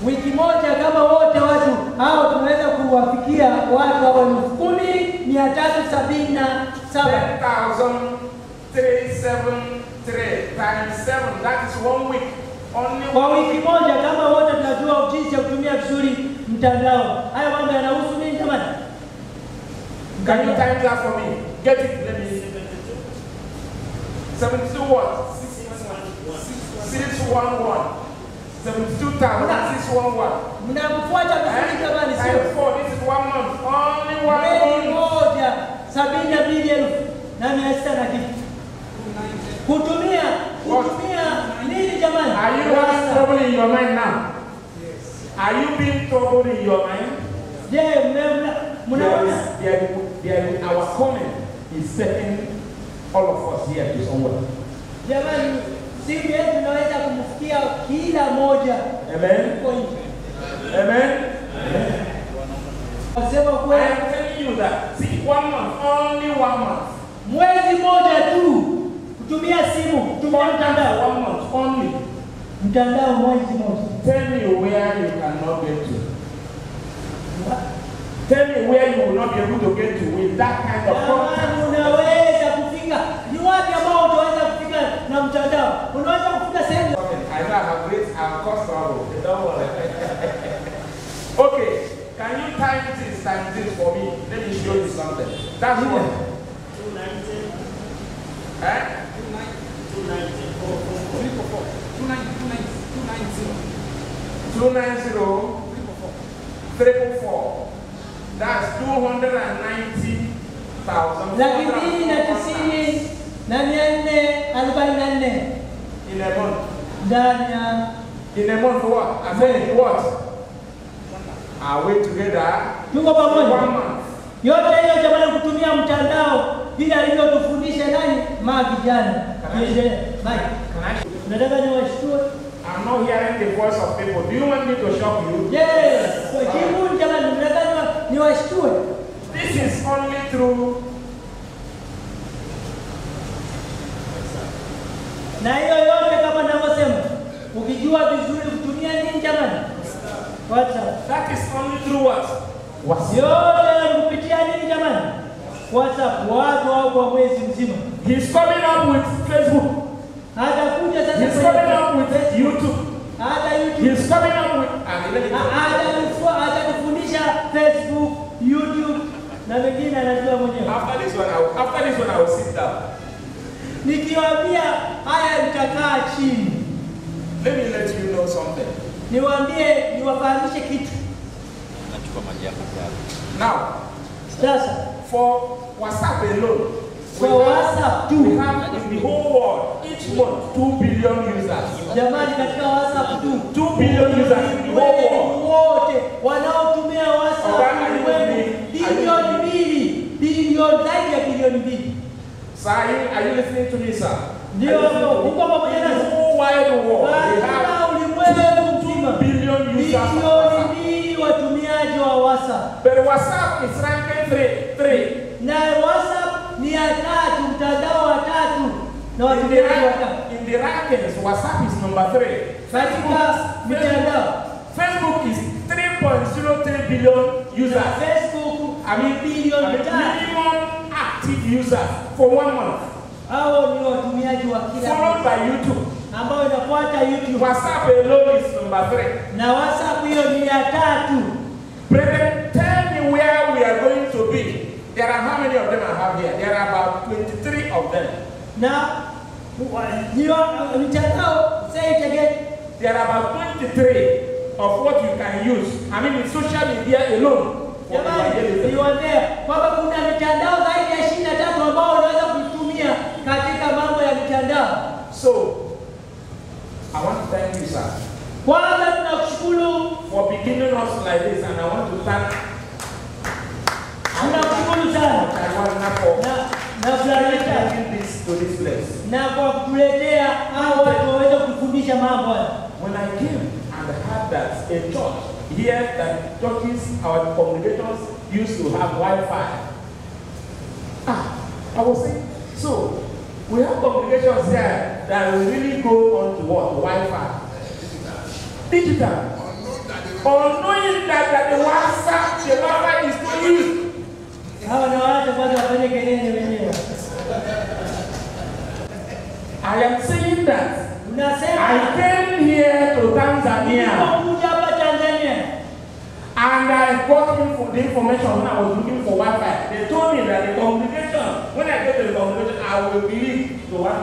Wiki moja kama wote watu hao tunaweza kuwafikia watu hao 10,377. 10,373 times 7. That is 1 week. Only kwa wiki moja kama wote tunajua jinsi ya kutumia vizuri mtandao. Haya mambo yanahusu nini jamani? Can you time that for me? Get it, let me see. 72 what? 611. 72,611. Mnamfuata vizuri jamani, sio? 4, this is 1 month. Only 1 month. Moja 72,600 na kitu. Kutumia nini jamani? Are you having trouble in your mind now? Yes. Are you being troubled in your mind? Yeah, our comment is setting all of us here to somewhere. Jamani, simu yetu tunaweza kumfikia kila moja. Amen. Amen. Wasema kweli. I am telling you that see, 1 month, only 1 month. Mwezi mmoja tu kutumia simu, kutumia mtandao. 1 month only. Mtandao mwezi mmoja. Tell me where you cannot get to. Tell me where you will not be able to get to with that kind of contact. Unaweza kufika. Ni wapi ambao utaweza kufika na mtandao? Unaweza kufika sehemu. I know I have great and cost trouble. Don't worry. Okay, can you time this times this for me? Let me show you something. That's what. 290. Eh? 290. 344. 290. 290. 344. That's 290,000. 290,444. In a month. Ndani In a month what? I said what? Are we together? Tuko pamoja. 1 month. Yote hiyo jamani, kutumia mtandao vile alivyotufundisha nani? Magi jana. Nataka niwashtue. I'm not hearing the voice of people. Do you want me to shock you? Yes. Kwa jibu jamani, nataka niwashtue. This is only through. Na hiyo yote kama ninavyosema, ukijua vizuri kutumia nini jamani? WhatsApp. That is only through what? WhatsApp. Yote kupitia nini jamani? WhatsApp. Watu hao kwa mwezi mzima. He's coming up with Facebook. Atakuja sasa. He's coming up with YouTube. Hata YouTube. He's coming up with atatufundisha Facebook, YouTube. Na mengine anajua mwenyewe. After this one, I will sit down. Nikiwaambia haya nitakaa chini. Let me let you know something. Niwaambie, niwafahamishe kitu. Now, sasa for WhatsApp alone, for WhatsApp we have in the whole world each month 2 billion users. Jamani, katika WhatsApp tu 2 billion users in the whole world. Wote wanaotumia WhatsApp bilioni 2, bilioni zaidi ya bilioni 2. Sir, are you listening to me, sir? Ndio, uko pamoja nasi. The whole wide world, we have 2 billion users. Bilioni 2 watumiaji wa WhatsApp. But WhatsApp is ranking 3. Na WhatsApp ni ya tatu, mtandao wa tatu na watumiaji wa tatu. In the rankings, WhatsApp is number 3. Katika mitandao, Facebook is 3.03 billion users. Facebook, I mean, bilioni 3. Minimum active users for 1 month. Hao ni watumiaji wa kila. Followed by YouTube. Ambao inafuata YouTube. WhatsApp alone is number 3. Na WhatsApp hiyo ni ya tatu. Brethren, tell me where we are going to be. There are how many of them I have here? There are about 23 of them. Now, say it again. There are about 23 of what you can use. I mean, in social media alone. Jamani, niwaambie kwamba kuna mitandao zaidi ya 23 ambao unaweza kutumia katika mambo ya mitandao. So, I want to thank you, sir. Kwanza tunakushukuru for beginning us like this, and I want to thank tunakushukuru sana na bringing this to this place. Na kwa kutuletea hao watu waweze kufundisha mambo haya. When I came and heard that a church here, that churches, our congregations used to have Wi-Fi. I was saying, so we have congregations here that will really go on to what? Wi-Fi. Digital. Unknowing that the WhatsApp, the Wi-Fi is not used. I am saying that I came here to Tanzania and I got the information when I was looking for Wi-Fi. They told me that the congregation, when I get to the congregation, I will believe the one.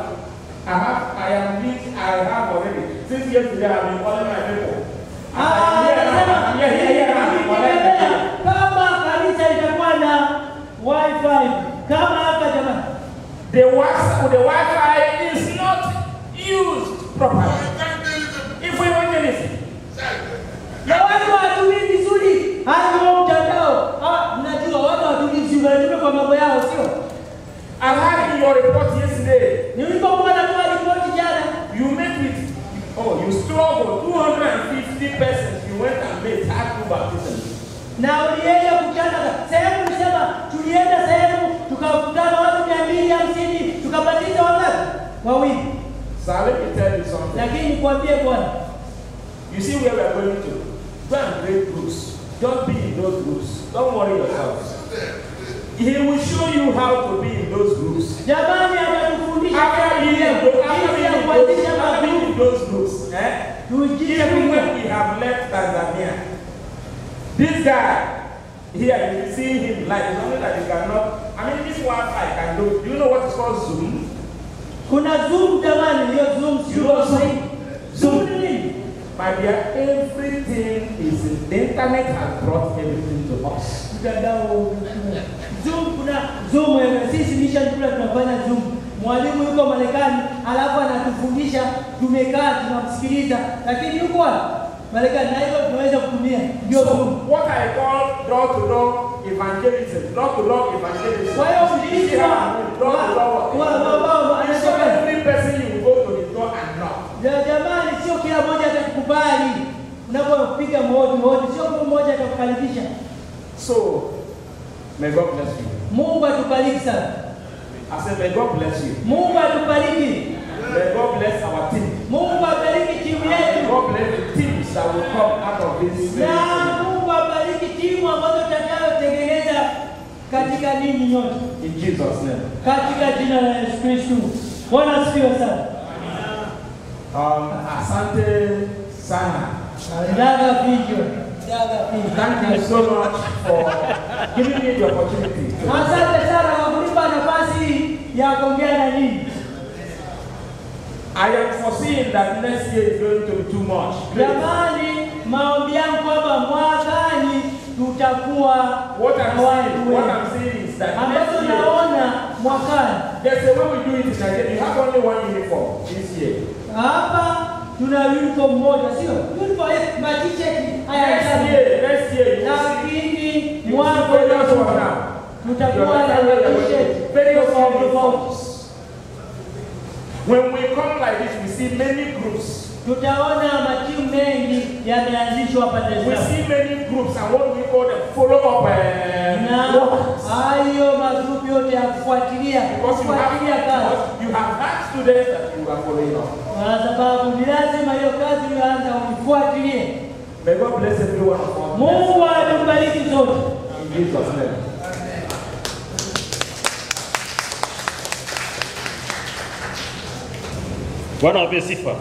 I have already. Since yesterday, I've been calling my people. The Wi-Fi is not used properly. If we want anything. I had in your report yesterday. You met with, you struggled, 250 persons. You went and made had 2 baptisms. Na ulienda kukutana sehemu, ulisema tulienda sehemu tukakutana watu 250 tukabatiza wangapi? Wawili. So let me tell you something. Lakini nikwambie bwana, you see where we are going to. Go and create groups. Don't be in those groups. Don't worry yourselves. He will show you how to be in those groups. Jamani atakufundisha after being in those groups. Even when we have left Tanzania, this guy here, you see him like it's only that you cannot. I mean, this Wi-Fi can do. Do you know what is called Zoom? Kuna Zoom, jamani, hiyo Zoom sio sahihi. Zoom ni nini? My dear, everything is in, the internet has brought everything to us. Mtandao Zoom, kuna Zoom, sisi mission kule tunafanya Zoom. Mwalimu yuko Marekani, alafu anatufundisha, tumekaa tunamsikiliza, lakini yuko wapi? Marekani, na hiyo tunaweza kutumia. Ndio Zoom. What I call door to door evangelism, door to door evangelism. Kwa hiyo mjinsi wa every person you go to the door and knock. Jamani, sio kila mmoja atakukubali. Unapopiga mmoja mmoja, sio kila mmoja atakukaribisha. So, may God bless you. Mungu atubariki sana. I said, may God bless you. Mungu atubariki. May God bless our team. Mungu abariki timu yetu. May God bless the teams that will come out of this. Na Mungu abariki timu ambazo tutakayotengeneza katika ninyi nyote. In Jesus' name. Katika jina la Yesu Kristo. Bwana asifiwe sana. Asante sana. Daga video. Thank you so much for giving me the opportunity. Asante sana kwa kunipa nafasi ya kuongea na nyinyi. I am foreseeing that next year is going to be too much. Jamani, maombi yangu kwamba mwakani tutakuwa What na I'm watu saying, what wengi. I'm saying is that Ambazo next year, naona mwakani there's a way we do it in Nigeria. You have only one uniform this year. hapa tuna uniform moja, sio uniform matisheti haya. Next year, you will see, Lakini you will see mwaka various one now. tutakuwa na matisheti Various tofauti tofauti. uniforms. When we come like this, we see many groups. Tutaona matimu mengi yameanzishwa hapa Dar es We Salaam. see many groups, and what we call them follow-up Na workers. hayo magrupu yote ya kufuatilia Because you have, kufuatilia kazi, because you have had students that you are following up. kwa sababu ni lazima hiyo kazi uliyoanza uifuatilie. May God bless every one of us. Mungu atubariki sote. In Jesus' name. Bwana wape sifa.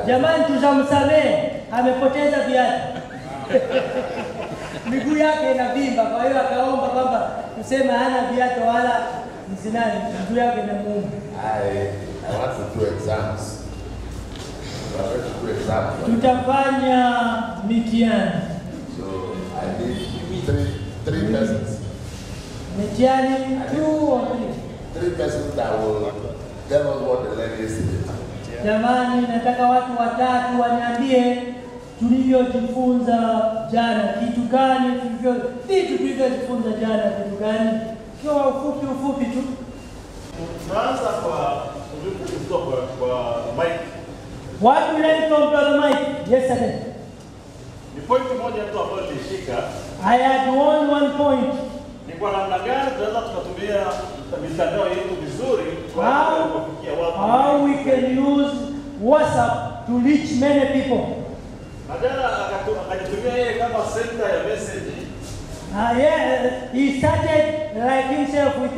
Jamani, tutamsamehe, amepoteza viatu. Miguu yake inavimba, kwa hiyo akaomba kwamba tuseme hana viatu wala mzinani, miguu yake inamuuma. I want to do exams. I want to do exams. Tutafanya mitihani. So I need three persons. Mitihani 2 or 3. 3 persons that will tell us what they learned yesterday. Jamani, nataka watu watatu waniambie tulivyojifunza jana, kitu gani vitu tulivyojifunza jana, kitu gani? Kwa ufupi ufupi tu. Tunaanza kwa kutoka kwa Mike. What we learned from Brother Mike yesterday? Ni point moja tu ambayo nilishika. I had one point. Ni kwa namna gani tunaweza tukatumia mitandao yetu vizuri kwa kufikia watu. How we can use WhatsApp to reach many people. Na jana akajitumia yeye kama center ya message. Yeah, he started like himself with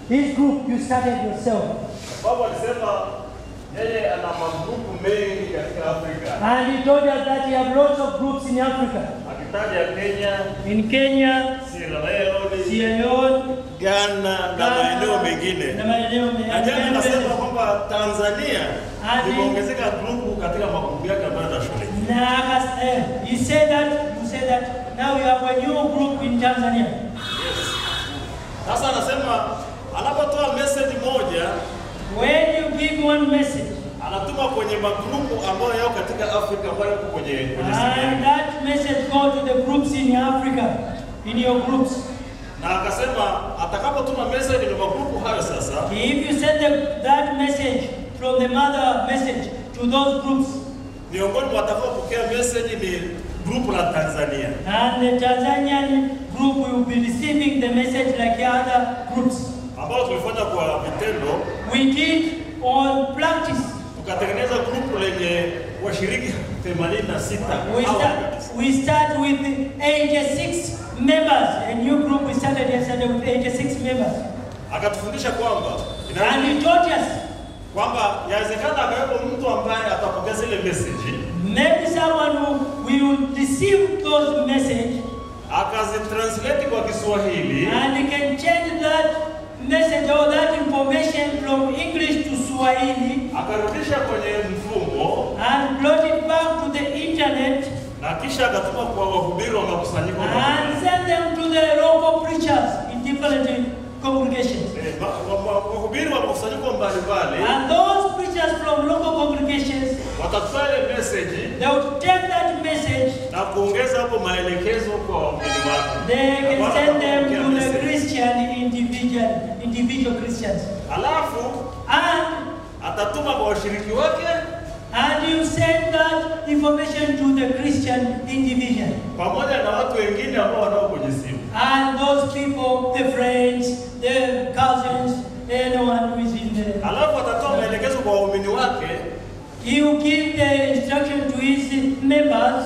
his group. You started yourself. Sababu alisema yeye ana magrupu mengi katika Afrika. And he told us that he have lots of groups in Africa. Akitaja Kenya, in Kenya, Sierra Leone, Ghana na maeneo mengine. Na maeneo mengine. Na jana akasema kwamba Tanzania imeongezeka grupu katika magrupu yake ambayo anashughulikia. Na he said that, you said that now you have a new group in Tanzania. Yes. Sasa anasema anapotoa message moja, when you give one message, anatuma kwenye magrupu ambayo yao katika Afrika ambayo yako kwenye simu. And that message go to the groups in Africa, in your groups. Na akasema atakapotuma message kwenye magrupu hayo sasa, if you send that message from the mother message to those groups, miongoni mwa watakaopokea message ni group la Tanzania. And the Tanzanian group will be receiving the message like other groups. Ambao tulifanya kwa vitendo, we did on practice. Tukatengeneza group lenye washiriki 86. We start with 86 members. A new group we started yesterday with 86 members. Akatufundisha kwamba and he taught us kwamba yawezekana akawepo mtu ambaye atapokea zile message. Maybe someone who will receive those message akazitranslate kwa Kiswahili, and he can change that message or that information from English to Swahili, akarudisha kwenye mfumo, and brought it back to the internet, na kisha akatuma kwa wahubiri wa makusanyiko, and send them to the local preachers in different congregations. Wahubiri wa makusanyiko mbalimbali, and those preachers from local congregations watatoa ile message, they would take that message na kuongeza hapo maelekezo kwa waumini wake. They can send them to the Christian individual Christians. Alafu and atatuma kwa washiriki wake, and you send that information to the Christian individual, pamoja na watu wengine ambao wanao kwenye simu, and those people, the friends, the cousins, anyone who is in the. Alafu atatoa maelekezo kwa waumini wake. He will give the instruction to his members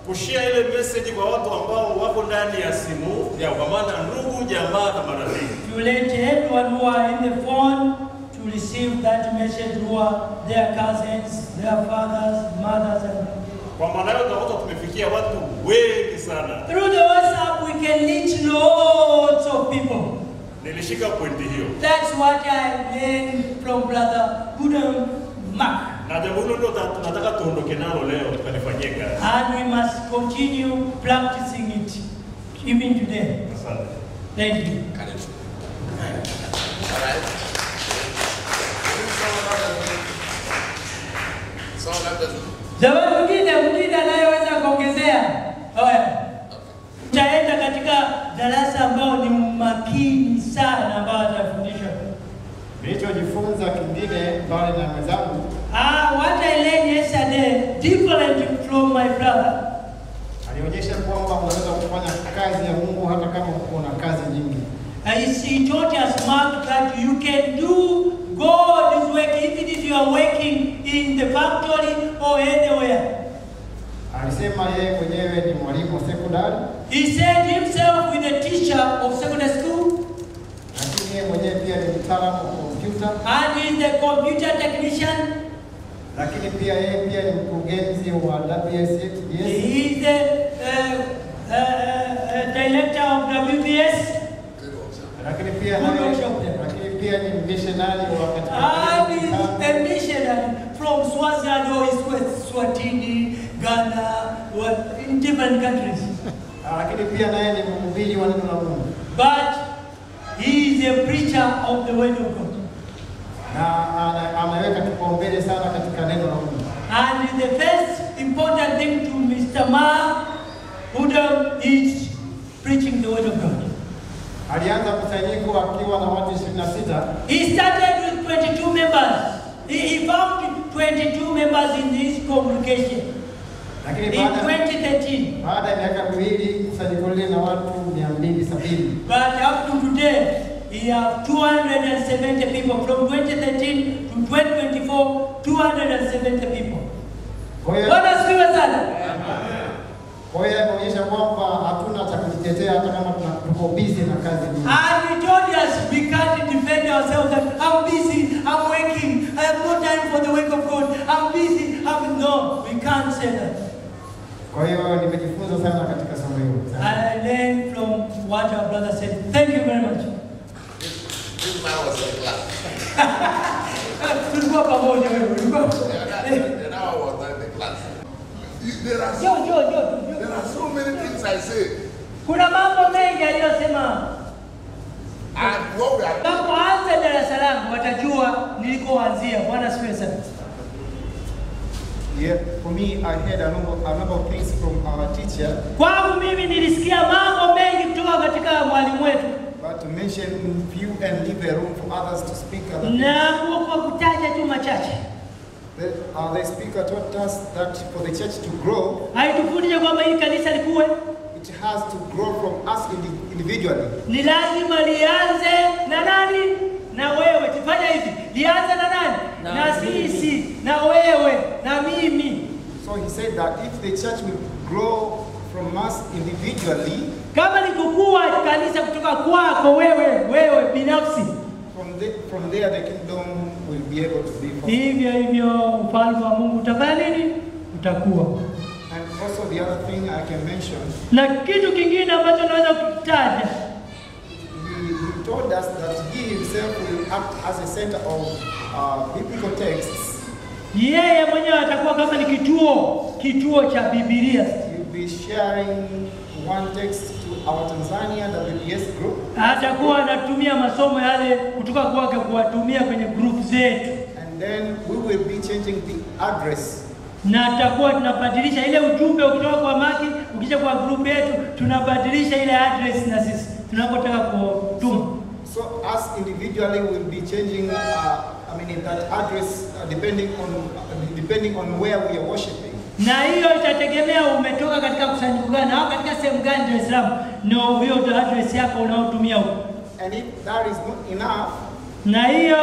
kushare ile message kwa watu ambao wako ndani ya simu ya, kwa maana ndugu, jamaa na marafiki. To let everyone who are in the phone to receive that message, who are their cousins, their fathers, mothers, and kwa maana hiyo tutakuwa tumefikia watu wengi sana. Through the WhatsApp we can reach lots of people. Nilishika pointi hiyo. That's what I learned from Brother Goodham Mark. Na jambo hilo ndio tunataka tuondoke nalo leo tukalifanyie kazi. And we must continue practicing it even today. Asante. Thank you. All right. Jamani, mwingine anayeweza kuongezea. Haya. Tutaenda katika darasa ambao ni makini sana ambao atafundishwa. Nilichojifunza kingine mbali na mwenzangu. What I learned yesterday different from my brother. Alionyesha kwamba unaweza kufanya kazi ya Mungu hata kama uko na kazi nyingi. He taught us, Mark, that you can do God's work even if you are working in the factory or anywhere. Alisema yeye mwenyewe ni mwalimu wa sekondari. He said himself with a teacher of secondary school. Lakini yeye mwenyewe pia ni mtaalamu wa kompyuta. And he is the computer technician. Lakini pia yeye pia ni mkurugenzi wa WSS. He is the director of WBS. Lakini pia ni missionary wa katika. And is a missionary from Swaziland or Swatini, Ghana, in different countries. Lakini pia naye ni mhubiri wa neno la Mungu. But he is a preacher of the word of God. Na ameweka kipaumbele sana katika neno la Mungu. And the first important thing to Mr. Mark Udom is preaching the word of God. Alianza kusanyiko akiwa na watu 26. He started with 22 members. He found 22 members in his congregation. Lakini in 2013. Baada ya miaka miwili kusanyiko lile na watu 270. But up to today, he have 270 people. From 2013 to 2024, 270 people. Bwana asifiwe sana. Kwa hiyo inaonyesha kwamba hatuna cha kujitetea hata kama tuko busy na kazi nyingi. And he told us we can't defend ourselves that I'm busy, I'm working, I have no time for the work of God, I'm busy, I'm no, we can't say that. Kwa hiyo nimejifunza sana katika somo hilo. I learned from what our brother said. Thank you very much. This man was in class. Tulikuwa pamoja wewe. The other was not in the class. There are so many things I say. Kuna mambo mengi aliyosema. And what we are tunapoanza darasa langu watajua nilikoanzia. Bwana asifiwe sana. Yeah, for me I heard a number of things from our teacher. Kwangu mimi nilisikia mambo mengi kutoka katika mwalimu wetu. But to mention few and leave a room for others to speak other things. Na kwa kutaja tu machache. The speaker taught us that for the church to grow, haitufundisha kwamba hili kanisa likue. It has to grow from us individually. Ni lazima lianze na nani? Na wewe. Tufanye hivi. Lianze na nani? Na sisi, na wewe, na mimi. So he said that if the church will grow from us individually, kama likukua kanisa kutoka kwako wewe, wewe binafsi, from there the kingdom will be able to be formed. Hivyo hivyo ufalme wa Mungu utafanya nini? Utakuwa. And also the other thing I can mention. Na kitu kingine ambacho naweza kukitaja. He told us that he himself will act as a center of biblical texts. Yeye mwenyewe atakuwa kama ni kituo cha Biblia. He'll be sharing one text to our Tanzania WBS group. Atakuwa anatumia masomo yale kutoka kwake kuwatumia kwenye group zetu. And then we will be changing the address. Na atakuwa tunabadilisha ile ujumbe ukitoka kwa Maki ukija kwa group yetu, tunabadilisha ile address na sisi tunapotaka kutuma. So us individually will be changing I mean that address depending on where we are worshiping. Na hiyo itategemea umetoka katika kusanyiko gani au katika sehemu gani Dar es Salaam, ndio hiyo address yako unaotumia huko. And if that is not enough, na hiyo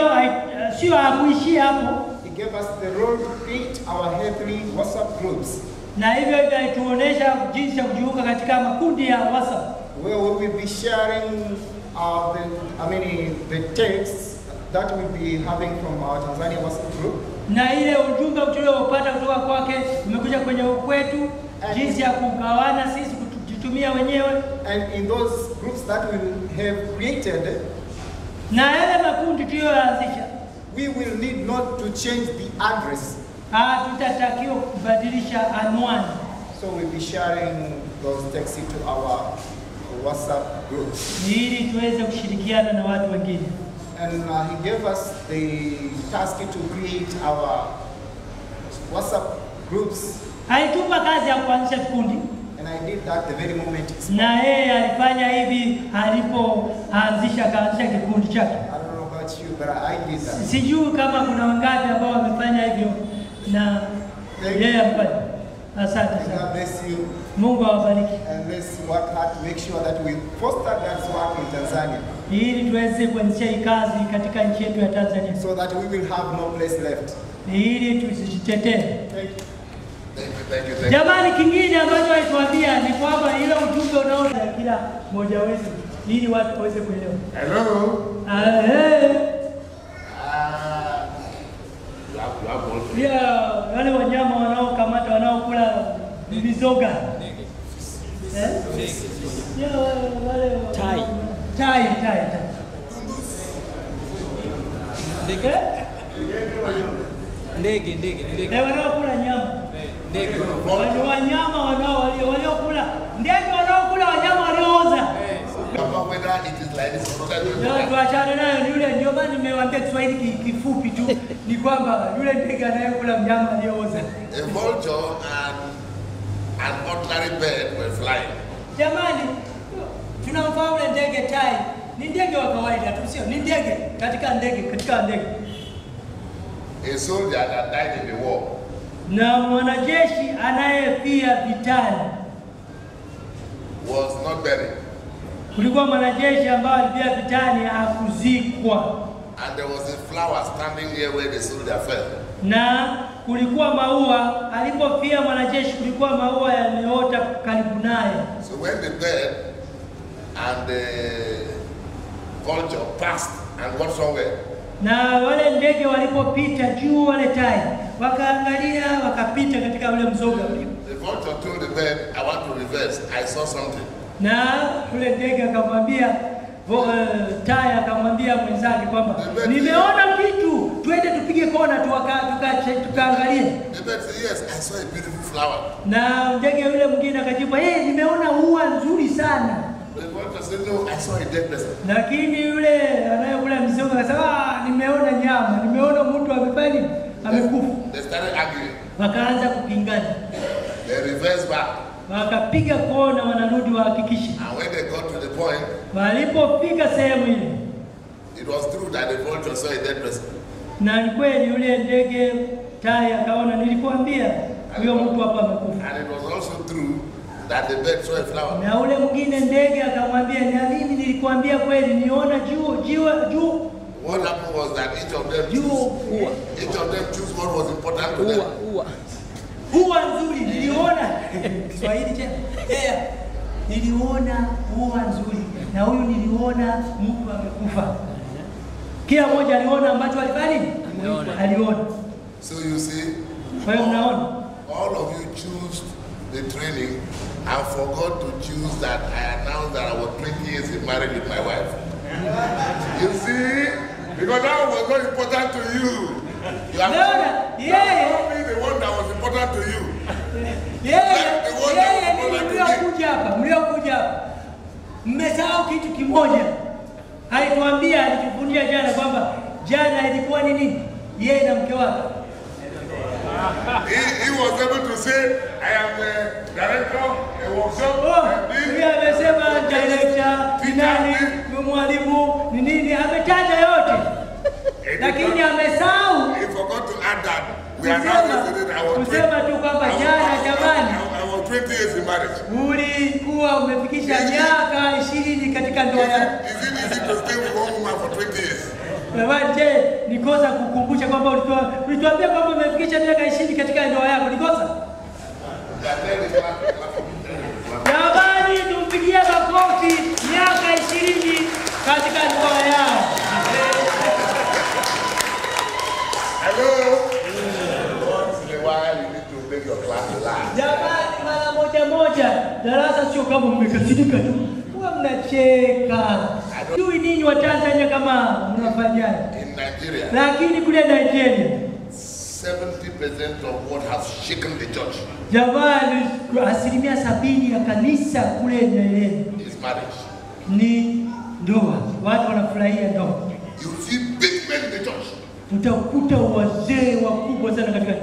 sio hakuishia hapo. He gave us the role to create our heavenly WhatsApp groups. Na hivyo hivyo alituonesha jinsi ya kujiunga katika makundi ya WhatsApp. Where we will be sharing the texts that we'll be having from our Tanzania WhatsApp group. Na ile ujumbe tuliopata kutoka kwake umekuja kwenye kwetu, jinsi ya kugawana sisi kujitumia wenyewe. And in those groups that we have created, na yale makundi tuliyoanzisha, we will need not to change the address. Hatutatakiwa kubadilisha anwani. So we'll be sharing those texts to our WhatsApp groups. Ili tuweze kushirikiana na watu wengine. And he gave us the task to create our WhatsApp groups. Alitupa kazi ya kuanzisha vikundi. And I did that the very moment. Na yeye alifanya hivi alipoanzisha kaanzisha kikundi chake. I don't know about you, but I did that. Sijui kama kuna wangapi ambao wamefanya hivyo na yeye amefanya. Asante sana. God bless you. Mungu awabariki. And let's work hard to make sure that we foster God's work in Tanzania. Ili tuweze kuanzisha hii kazi katika nchi yetu ya Tanzania. So that we will have no place left. Ili tusijitetee. Thank you. Thank you, thank you, thank you. Jamani, kingine ambacho alituambia ni kwamba ile ujumbe unaona kila mmoja wetu ili watu waweze kuelewa. Hello. Yeah, wale wanyama wanaokamata wanaokula mizoga. Eh? Yeah, wale tai. Tai, tai, tai. Ndege. Ndege, ndege, ndege. Eh, wanaokula nyama. Ndege. Wale wanyama wanaokula ndege wanaokula wanyama waliooza. Whether it is Like this. Ndio tuachane nayo yule, ndio maana nimewaambia Kiswahili kifupi tu ni kwamba yule ndege anayekula mnyama aliyeoza. A vulture and an ordinary bird were flying. Jamani, tunamfahamu yule ndege tai. Ni ndege wa kawaida tu, sio? Ni ndege katika ndege, katika ndege. A soldier that died in the war. Na mwanajeshi anayefia vitani was not buried. Kulikuwa mwanajeshi ambaye alifia vitani hakuzikwa. And there was a flower standing here where the soldier fell. Na kulikuwa maua, alipofia mwanajeshi kulikuwa maua yameota karibu naye. So when the bird and the vulture passed and got somewhere. Na wale ndege walipopita juu wale tai wakaangalia wakapita katika ule mzoga. The vulture told the bird, I want to reverse. I saw something. Na yule ndege akamwambia tai akamwambia mwenzake kwamba nimeona kitu, twende tupige kona tukaangalie. The bird said, yes, I saw a beautiful flower. Na ndege yule mwingine akajibu, hey, nimeona ua nzuri sana. The vulture said, no, I saw a dead person. Lakini yule anayekula mzoga akasema, nimeona nyama, nimeona mtu amefanya amekufa. They started arguing. Wakaanza kupingana. They reversed back. Wakapiga kona wanarudi wahakikishe. And when they got to the point, walipofika sehemu ile, it was true that the vulture saw a dead person. Na ni kweli yule ndege tai akaona, nilikuambia huyo mtu hapa amekufa. And it was also true that the bird saw a flower. Na ule mwingine ndege akamwambia, na mimi nilikuambia kweli, niona juu juu. What happened was that each of them chose what was important to them. Ua nzuri niliona. Kiswahili cha. Yeah. Niliona ua nzuri na huyu niliona mtu amekufa. Kila mmoja aliona ambacho alifanya. Aliona. So you see, kwa hiyo mnaona, all of you choose the training and forgot to choose that I announced that I was 20 years in marriage with my wife. You see, because that was not important to you. You have only the one that was important to you. Mliokuja hapa mmesahau kitu kimoja. Alituambia, alitufundia jana kwamba jana ilikuwa nini? Yeye na mke wake. He was able to say, I am the director, a workshop. Yeye amesema director, ni nani, mwalimu, ni nini, ametaja yote. Lakini amesahau. He forgot to add that we are now yesterday. I was kusema tu kwamba jana jamani, I was 20 years in marriage. Ulikuwa umefikisha miaka 20 katika ndoa yako. Is it easy to stay with one woman for 20 years? Jamani, je, ni kosa kukumbusha kwamba ulituambia kwamba umefikisha miaka 20 katika ndoa yako? Ni kosa? Jamani, tumpigie makofi miaka 20 katika ndoa yao. Hello. Once in a while you need to make your class laugh. Jamani, mara moja moja darasa sio kama mmekasirika tu. Huwa mnacheka. Sijui ninyi wa Tanzania kama mnafanyaje. In Nigeria. Lakini kule Nigeria 70% of what has shaken the church. Jamani, 70% ya kanisa kule Nigeria is marriage. Ni ndoa. Watu wanafurahia ndoa. You see big men in the church. Utakuta wazee wakubwa sana katika